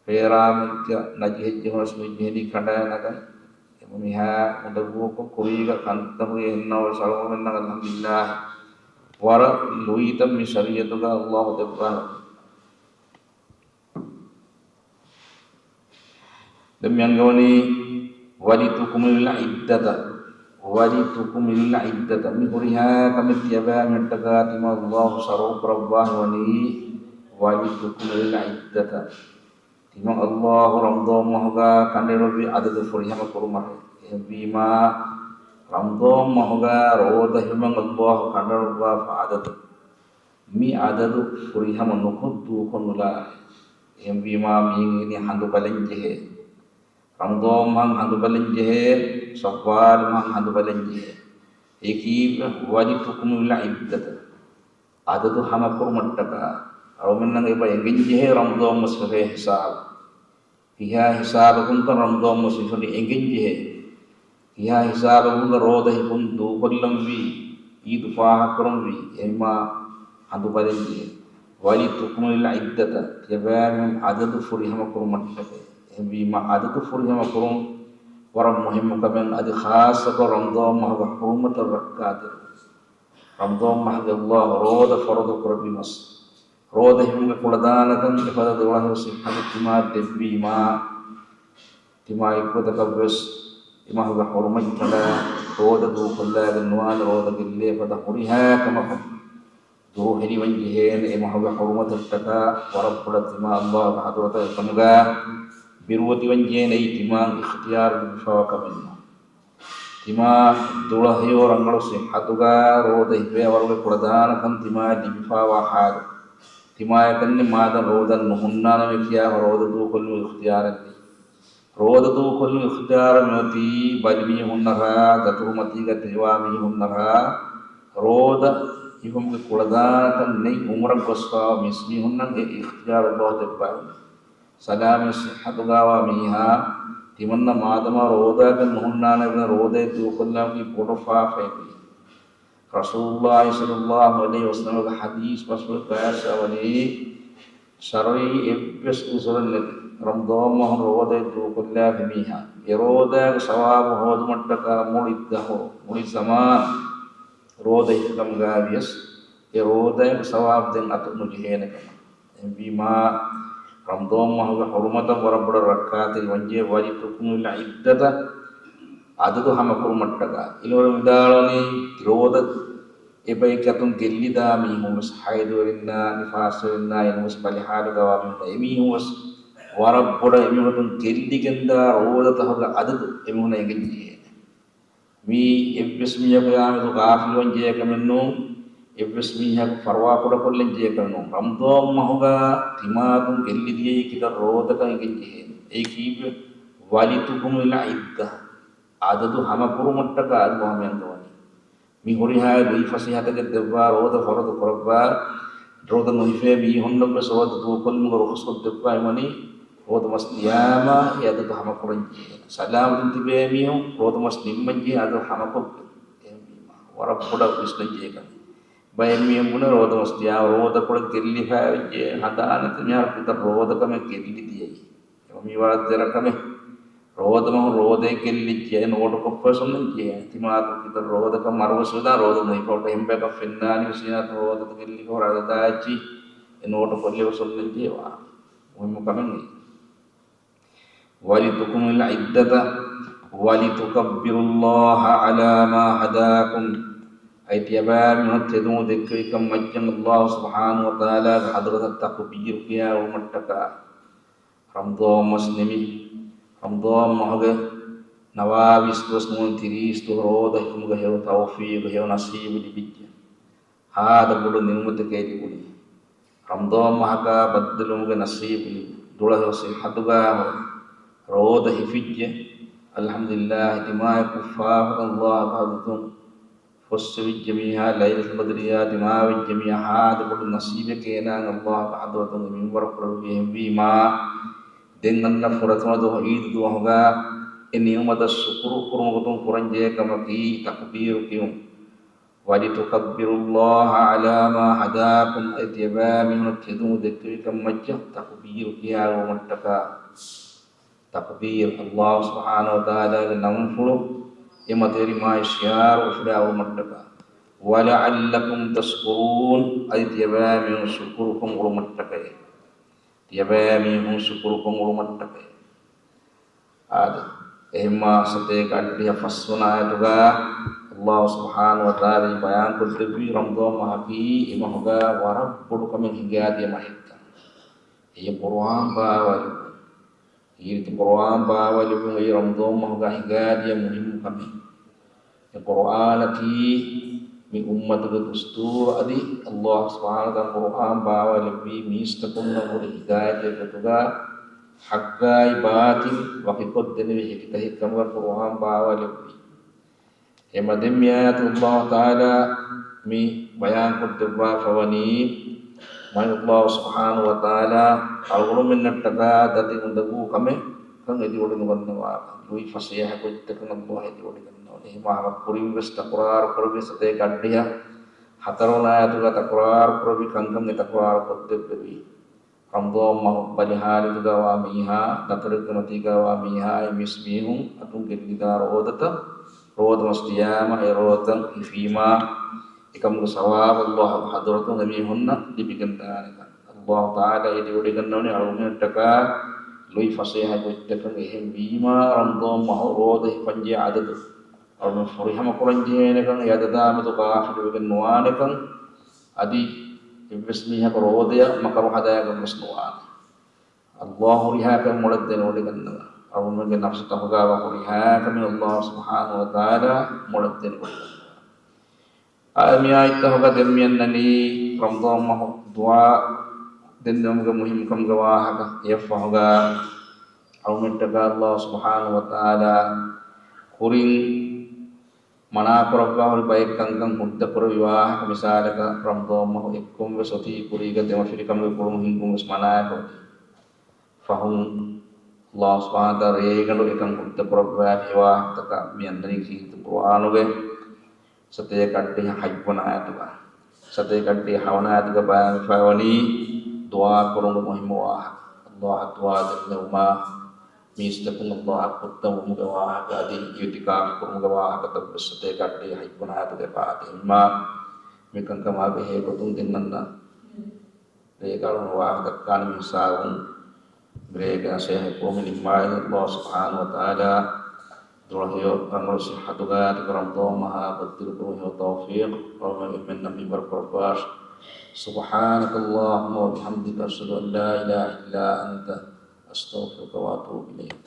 ފޭރާމައްޗަށް ނަޖެހިއްޖެހުނަސް މި ޖެހެނީ ކަނޑާ ނަގަން. އެމަ މިހާ އުނދަގޫކޮށް ކުރީގަ ކަންތައް ހުރި އެހެންނަމަވެސް އަޅުގަނޑުމެންނަށް އަލްޙަމްދުލިއްލާހް ވަރަށް ލުއިތައް މި ޝަރީޢަތުގަ ﷲ ދެއްވާނެ. ދެން މި އަންގަވަނީ ވަލިތުކުމިލުލް ޢިއްދަތަ، ވަލިތުކުމިލުލް ޢިއްދަތަ. މި ހުރިހާ ކަމެއް ތިޔަބައިމީހުންނަށްޓަކާ ތިމަން ﷲ ޝަރުޢު ކުރައްވާފަ ވަނީ ވަލިތުކުމިލުލް ޢިއްދަތަ. ތިމަން ﷲ ރަމަޟާން މަހުގަ ކަނޑައެޅުއްވި ޢަދަދު ފުރިހަމަ ކުރުމަށް. އެހެންވީމާ، ރަމަޟާން މަހުގަ ރޯދަ ހިފުމަށް ﷲ ކަނޑައަޅުއްވާފަ ޢަދަދު، މި ޢަދަދު ފުރިހަމަ ނުކޮށް ދޫކޮށް ނުލާނެ. އެހެންވީމާ، މީހުން ހަނދު ބަލަން ޖެހޭ. ރަމަޟާން މަހަށް ހަނދު ބަލަން ޖެހޭ، ޝައްވާލް މަހަށް ހަނދު ބަލަން ޖެހޭ. އެކީ ވަލިތުކުމިލް ޢިއްދަތަ. ޢަދަދު ހަމަކުރުމަށްޓަކާ، އަޅުމެންނަށް އެބަ އެނގެން ޖެހޭ ރަމަޟާން މަސް ހިފޭ ހިސާބު. ކިހާ ހިސާބަކުންތަ ރަމަޟާން މަސް ހިފުނީ އެނގެން ޖެހޭ؟ ކިހާ ހިސާބަކުންތަ ރޯދަ ހިފުން ދޫކޮށްލަންވީ، ޢީދު ފާހަގަކުރަންވީ؟ އެހެންމާ ހަނދު ބަލަން ޖެހޭ. ވަލިތުކުމިލް ޢިއްދަތަ، ތިޔަބައިމީހުން ޢަދަދު ފުރިހަމަކުރުމަށްޓަކައި. އެހެންވީމާ، ޢަދަދު ފުރިހަމަކުރުން ވަރަށް މުހިއްމު ކަމެއް، އަދި ޚާއްޞަކޮށް ރަމަޟާން މަހުގެ ޙުރުމަތަށް ރައްކާތެރި ރަމަޟާން މަހުގެ ﷲ ރޯދަ ފަރުޟު ކުރެއްވި މަސް. ރޯދަ ހިފުމުގެ ކުޅަދާނަކަން އެފަދަ ދުޅަހެޔޮ ޞިއްޙަތު ތިމާ ދެއްވީމާ، ތިމާ އެއްގޮތަކަށްވެސް އެ މަހުގެ ޙުރުމަތްތަނަށް ރޯދަ ދޫކޮށްލާގެން ނުވާނެ، ރޯދަ ގެއްލޭ ފަދަ ހުރިހާ ކަމަކުން ދުރުހެލިވަން ޖެހޭނެ. އެ މަހުގެ ޙުރުމަތަށްޓަކާ ވަރަށް ބޮޑަށް ތިމާ ﷲ ގެ ޙަޟްރަތަށް އެކަމުގަ ބިރުވެތިވަން ޖެހޭނެ. އެއީ ތިމާ އިޚްތިޔާރު ލިބިފަވާ ކަމެއް ނޫން. ތިމާ ދުޅަހެޔޮ ރަނގަޅު ޞިއްޙަތުގަ ރޯދަ ހިފޭ އަވަރުގެ ކުޅަދާނަކަން ތިމާއަށް ލިބިފަވާ ޙާލު. ތިމާޔަކަށް މާދަން ރޯދަ ނުހުންނާނަމޭ ކިޔާފަ ރޯދަ ދޫކޮށްލުމުގެ އިޚްތިޔާރެއް ނެތް. ރޯދަ ދޫކޮށްލުމުގެ އިޚްތިޔާރު މިއޮތީ ބަލިމީހުންނަށާ، ދަތުރުމަތީގަ ތިބޭ މީހުންނަށާ، ރޯދަ ހިފުމުގެ ކުޅަދާނަކަން ނެތް ޢުމްރަށް ގޮސްފަވާ މީސްމީހުންނަށް އެ އިޚްތިޔާރު ﷲ ދެއްވާފަ. ސަލާމަތް ޞިއްޙަތުގަވާ މީހާ ތިމަންނަ މާދަމާ ރޯދައަކަށް ނުހުންނާނެ ރޯދައެއް ދޫކޮށްލާކީ ބޮޑު ފާފައެއް. ރަސޫލުﷲ ޞައްލަﷲު ޢަލައިހި ވަސައްލަމަގެ ޙަދީޘް ބަސްފުޅު ގާތްސަވަނީ، ޝަރުޢީ އެއްވެސް ޢުޛުރެއް ނެތި ރަމަޟާން މަހުން ރޯދައެއް ދޫކޮށްލާފި މީހާ، އެ ރޯދައިގެ ސަވާބު ހޯދުމަށްޓަކާ މުޅި ދަހުރު، މުޅި ޒަމާން ރޯދަ ހިފި ކަމުގައި ވިޔަސް، އެ ރޯދައިގެ ސަވާބު ދެން އަތުން ނުޖެހޭނެ ކަމަށް. އެހެންވީމާ، ރަމަޟާން މަހުގެ ޙުރުމަތަށް ވަރަށް ބޮޑަށް ރައްކާތެރި ވަންޖެހޭ، ވަލިތުކްމިލުލް ޢިއްދަތަ، ޢަދަދު ހަމަކުރުމަށްޓަކާ. އިލްމުވެރިން ވިދާޅުވަނީ، ރޯދަ އެބައެއްގެ އަތުން ގެއްލިދާ މީހުން ވެސް، ޙައިޟުވެރިންނާ، ނިފާސްވެރިންނާ، އެނޫންވެސް ބަލި ޙާލުގަވާ މީހުން، އެމީހުން ވެސް ވަރަށް ބޮޑަށް އެމީހުން ގެއްލިގެންދާ ރޯދަތަކުގެ ޢަދަދު އެމީހުންނަށް އެނގެން ޖެހޭނެ. މީ އެއްވެސް މީހަކު އާމެދު ޣާފިލުވަން ޖެހޭ ކަމެއް ނޫން. އެއްވެސް މީހަކު ފަރުވާކުޑަކޮށްލަން ޖެހޭކަމެއް ނޫން. ރަމަޟާން މަހުގަ ތިމާތުން ގެއްލިދިޔައީ ކިތައް ރޯދަކަށް އެނގެން ޖެހޭނެ. އެއީ ކީއްވެ؟ ވަލިތުކުމިލް ޢިއްދަ. އަދަދު ހަމަކުރުމަށްޓަކާ އަދި ވަހަމެއް އަންގަވަނީ. މި ހުރިހާ ލުއި ފަސޭހަތަކެއް ދެއްވާ ރޯދަ ފަރުޟު ކުރައްވާ، ރޯދަ ނުހިފޭ މީހުންނަށްވެސް ރޯދަ ދޫކޮށްލުމުގެ ރުޚުޞަތް ދެއްވާ އެމަނީ ރޯދަ މަސް ދިޔާމާ އެ އަދަދު ހަމަކުރަން ޖެހޭނެ. ސަލާމަތުން ތިބޭ މީހުން ރޯދަ މަސް ނިންމަން ޖެހޭ އަދަދު ހަމަކޮށްގެން. އެހެންވީމާ ވަރަށް ބޮޑަށް ވިސްނަން ޖެހޭ ކަމެއް. ބައެއް މީހުން ބުނޭ ރޯދަ މަސް ދިޔާ ރޯދަ ކުޑަ ގެއްލިފައި ވެއްޖެ ހަނދާނެތި މިހާރު ކިތައް ރޯދަ ކަމެއް ގެއްލި ދިޔައީ. މި ވަރަށް ދެރަ ކަމެއް. ރޯދަ މަހު ރޯދައެއް ގެއްލިއްޖެ އެ ނޯޓު ކޮށްފަ ސުންނަން ޖެހޭ. ތިމާތު ކިތައް ރޯދަ ކަމަށް މަރުވެސް ވެދާ ރޯދަ ނުހިފައި އެހެން ބަޔަކަށް ފެންނާނީ ވެސް ރޯދަ ގެއްލި ކޮށް ރަދަދާއެއްޗި އެ ނޯޓު ކޮށްލި ސުންނަން ޖެހޭ ވާ. މުހިއްމު ކަމެއް ނޫން. ވަލިތުކުމިލް ޢިއްދަތަ ވަލިތުކައްބިރުﷲ ޢަލާ މާ ހަދާކުމް. އަދި ތިޔަބައިމީހުން ތެދުމު ދެއްކެވިކަން މައްޗަށް ﷲ ސުބްޙާނަހޫ ވަތަޢާލާގެ ޙަޟްރަތަށް ތަކުބީރު ކިޔާ އުޅުމަށްޓަކާ. ރަމަޟާން މަސް ނިމި، ރަމަޟާން މަހުގެ ނަވާވީސް ދުވަސް ނޫން ތިރީސް ދުވަހު ރޯދަ ހިފުމުގެ ހެޔޮ ތައުފީގު ހެޔޮ ނަސީބު ލިބިއްޖެ. ހާދަ ބޮޑު ނިޢުމަތެކޭ ލިބުނީ. ރަމަޟާން މަހަކާ ބައްދަލުވުމުގެ ނަސީބު ލިބި. ދުޅަހެޔޮ ޞިއްޙަތުގާ ހުރެ ރޯދަ ހިފިއްޖެ. އަލްޙަމްދުލިއްލާހި، ތިމާޔަކު ފާފަކަން ﷲ ގެ ޙަޟްރަތުން ފޮއްސެވިއްޖެ މީހާ ލައިލަތުލް ޤަދްރިއާ ދިމާވެއްޖެ މީހާ ހާދަ ބޮޑު ނަސީބެކޭ އޭނާއަށް ﷲ ގެ ޙަޟްރަތުން މިންވަރު ކުރެއްވި. އެހެންވީމާ، ދެން އަންނަ ފުރަތަމަ ދުވަހު ޢީދު ދުވަހުގާ އެ ނިޢުމަތަށް ޝުކުރު ކުރުމުގެ ގޮތުން ކުރަންޖެހޭ ކަމަކީ ތަކުބީރު ކިޔުން. ވަލިތުކައްބިރުﷲ ޢަލާ މާ ހަދާކުމް. އަދި ތިޔަބައިމީހުން ތެދުމު ދެއްކެވިކަން މައްޗަށް ތަކުބީރު ކިޔާ އުޅުމަށްޓަކާ. ތަކުބީރު، ﷲ ސުބްޙާނަހޫ ވަތަޢާލާގެ ނަންފުޅު އެ މަތިވެރި މާތް ޝިޢާރު އުފުލާ އުޅުމަށްޓަކާ. ވަލަޢައްލަކުމް ތަޝްކުރޫން. އަދި ތިޔަބައިމީހުން ޝުކުރުކޮށް އުޅުމަށްޓަކައި. ތިޔަބައިމީހުން ޝުކުރުކޮށް އުޅުމަށްޓަކައި. އާދެ، އެހެންމާ ސަތޭކަ އަށްޑިހަ ފަސްވަނަ އާޔަތުގާ ﷲ ސުބްޙާނަހޫ ވަތަޢާލާ ބަޔާންކޮށްދެއްވީ ރަމަޟާން މަހަކީ އެ މަހުގާ ވަރަށް ބޮޑު ކަމެއް ހިނގާދިޔަ މަހެއްކަން. އެއީ ޤުރުއާން ބާވާލިބުން. އީރުތި ޤުރުއާން ބާވާލިބުން އެއީ ރަމަޟާން މަހުގާ ހިނގާދިޔަ މުހިއްމު ކަމެއް. އެ ޤުރުއާނަކީ މި އުއްމަތުގެ ދުސްތޫރު. އަދި ﷲ ސުބްޙާނަހޫ ވަތަޢާލާ ޤުރުއާން ބާވާލެއްވީ މީސްތަކުންނަށް ހުރި ހިދާޔަތެއް ގޮތުގަ ޙައްޤާއި ބާޠިލް ވަކިކޮށްދެނިވި ހެކިތަކެއް ކަމުގަ ޤުރުއާން ބާވާލެއްވީ. އެމަ ދެން މި އާޔަތު ﷲ ތަޢާލާ މި ބަޔާންކޮށްދެއްވާފަވަނީ، މާތް ﷲ ސުބްޙާނަހޫ ވަތަޢާލާ އަޅުގަނޑުމެންނަށްޓަކާ ދަތި އުނދަގޫ ކަމެއް ކަން އެދިވޮޑިނުގަންނަވާ، ލުއި ފަސޭހަ ގޮތްތަކަށް ﷲ އެދިވޮޑިގަންނަވަނީ. އެހެންވީމާ ކުރިންވެސް ތަކުރާރު ކުރެއްވި ސަތޭކަ އަށްޑިހަ ހަތަރުވަނަ އާޔަތުގަ ތަކުރާރު ކުރެއްވި ކަންކަން އެ ތަކުރާރު ކޮށްދެއްވެވީ. ރަމަޟާން މަހު ބަލި ޙާލަތުގަ ވާ މީހާ، ދަތުރެއްގެ މަތީގަ ވާ މީހާ، އެ މީސްމީހުން އަތުން ގެއްލިދާ ރޯދަތައް، ރޯދަ މަސް ދިޔާމަ އެ ރޯދަތައް ހިފީމާ، އެކަމުގެ ސަވާބު ﷲ ގެ ޙަޟްރަތުން އެމީހުންނަށް ލިބިގެންދާނެކަން. ﷲ ތަޢާލާ އެދިވޮޑިގަންނަވަނީ އަޅުގަނޑުމެންނަށްޓަކާ ލުއި ފަސޭހަ ގޮތްތަކަށް. އެހެންވީމާ، ރަމަޟާން މަހު ރޯދަ ހިފަންޖެހޭ އަދަދު އަޅުގަނޑުމެން ފުރިހަމަ ކުރަންޖެހޭނެކަން، އެ އަދަދާމެދު ޣާފިލުވެގެން ނުވާނެކަން، އަދި އެއްވެސް މީހަކު ރޯދަޔަށް މަކަރު ހަދާގެން ވެސް ނުވާނެ. ﷲ ހުރިހާ ކަމެއް މޮޅަށް ދެނެވޮޑިގަންނަވާ. އަޅުގަނޑުގެ ނަފްސުތަކުގަ ވާ ހުރިހާ ކަމެއް ﷲ ސުބްޙާނަހޫ ވަތަޢާލާ މޮޅަށް ދެނެވޮޑިގަންނަވާ. އާދެ، މި އާޔަތްތަކުގަ ދެން މި އަންނަނީ ރަމަޟާން މަހު ދުޢާ ދެންނެވުމުގެ މުހިއްމުކަމުގެ ވާހަކަ. އެއަށްފަހުގަ އަޅުގަނޑުމެންނަށްޓަކާ ﷲ ސުބްޙާނަހޫ ވަތަޢާލާ ކުރިން މަނާކުރައްވާ ހުރި ބައެއް ކަންކަން ހުއްދަކުރެއްވި ވާހަކަ، މިސާލަކަށް ރަމަޟާން މަހު އެއްކޮން ވެސް އޮތީ ކުރީގަ ދެމަފިރިކަމުގެ ކުޅުން ހިންގުން ވެސް މަނާއެކަށް އޮތީ. ފަހުން ﷲ ސުބްޙާނަހޫ ވަތަޢާލާ ރޭގަނޑު އެކަން ހުއްދަކުރައްވާފި ވާހަކަތަކަށް މި އަންނަނީ ކީރިތި ޤުރުއާނުގެ ސަތޭކަ އަށްޑިހަ ހަތްވަނަ އާޔަތުގަ، ސަތޭކަ އަށްޑިހަ ހަވަނަ އާޔަތުގަ ބަޔާންވެފައިވަނީ ދުޢާ ކުރުމުގެ މުހިއްމު ވާހަކަ. ﷲ އަށް ދުޢާ ދެންނެވުމާ، މީސްތަކުން ﷲ އަށް ކުއްތަންވުމުގެ ވާހަކަ އަދި އިޢުތިކާފު ކުރުމުގެ ވާހަކަތައް ވެސް ސަތޭކަ އަށްޑިހަ ހަތްވަނަ އާޔަތުގަ އެބަ އާދެ. އެހެންވީމާ، މި ކަންކަމާ ބެހޭ ގޮތުން ދެން އަންނަ ރޭގަ އަޅުގަނޑު ވާހަކަ ދައްކާނެ މި ހިސާބުން ރޭގެ ނަސޭހަތް ކުރުމަށް ނިންމާލަން. ﷲ ސުބްޙާނަހޫ ވަތަޢާލާ ދުޅަހެޔޮ ރަނގަޅު ޞިއްޙަތުގަ ތިބި ރަމަޟާން މަހާ ބައްދަލުކުރުމުގެ ހެޔޮ ތައުފީޤު އަޅުގަނޑުމެންނަށް މިންވަރު ކުރައްވާށި. سبحانك اللهم وبحمدك، أشهد أن لا إله إلا أنت، أستغفرك وأتوب إليك.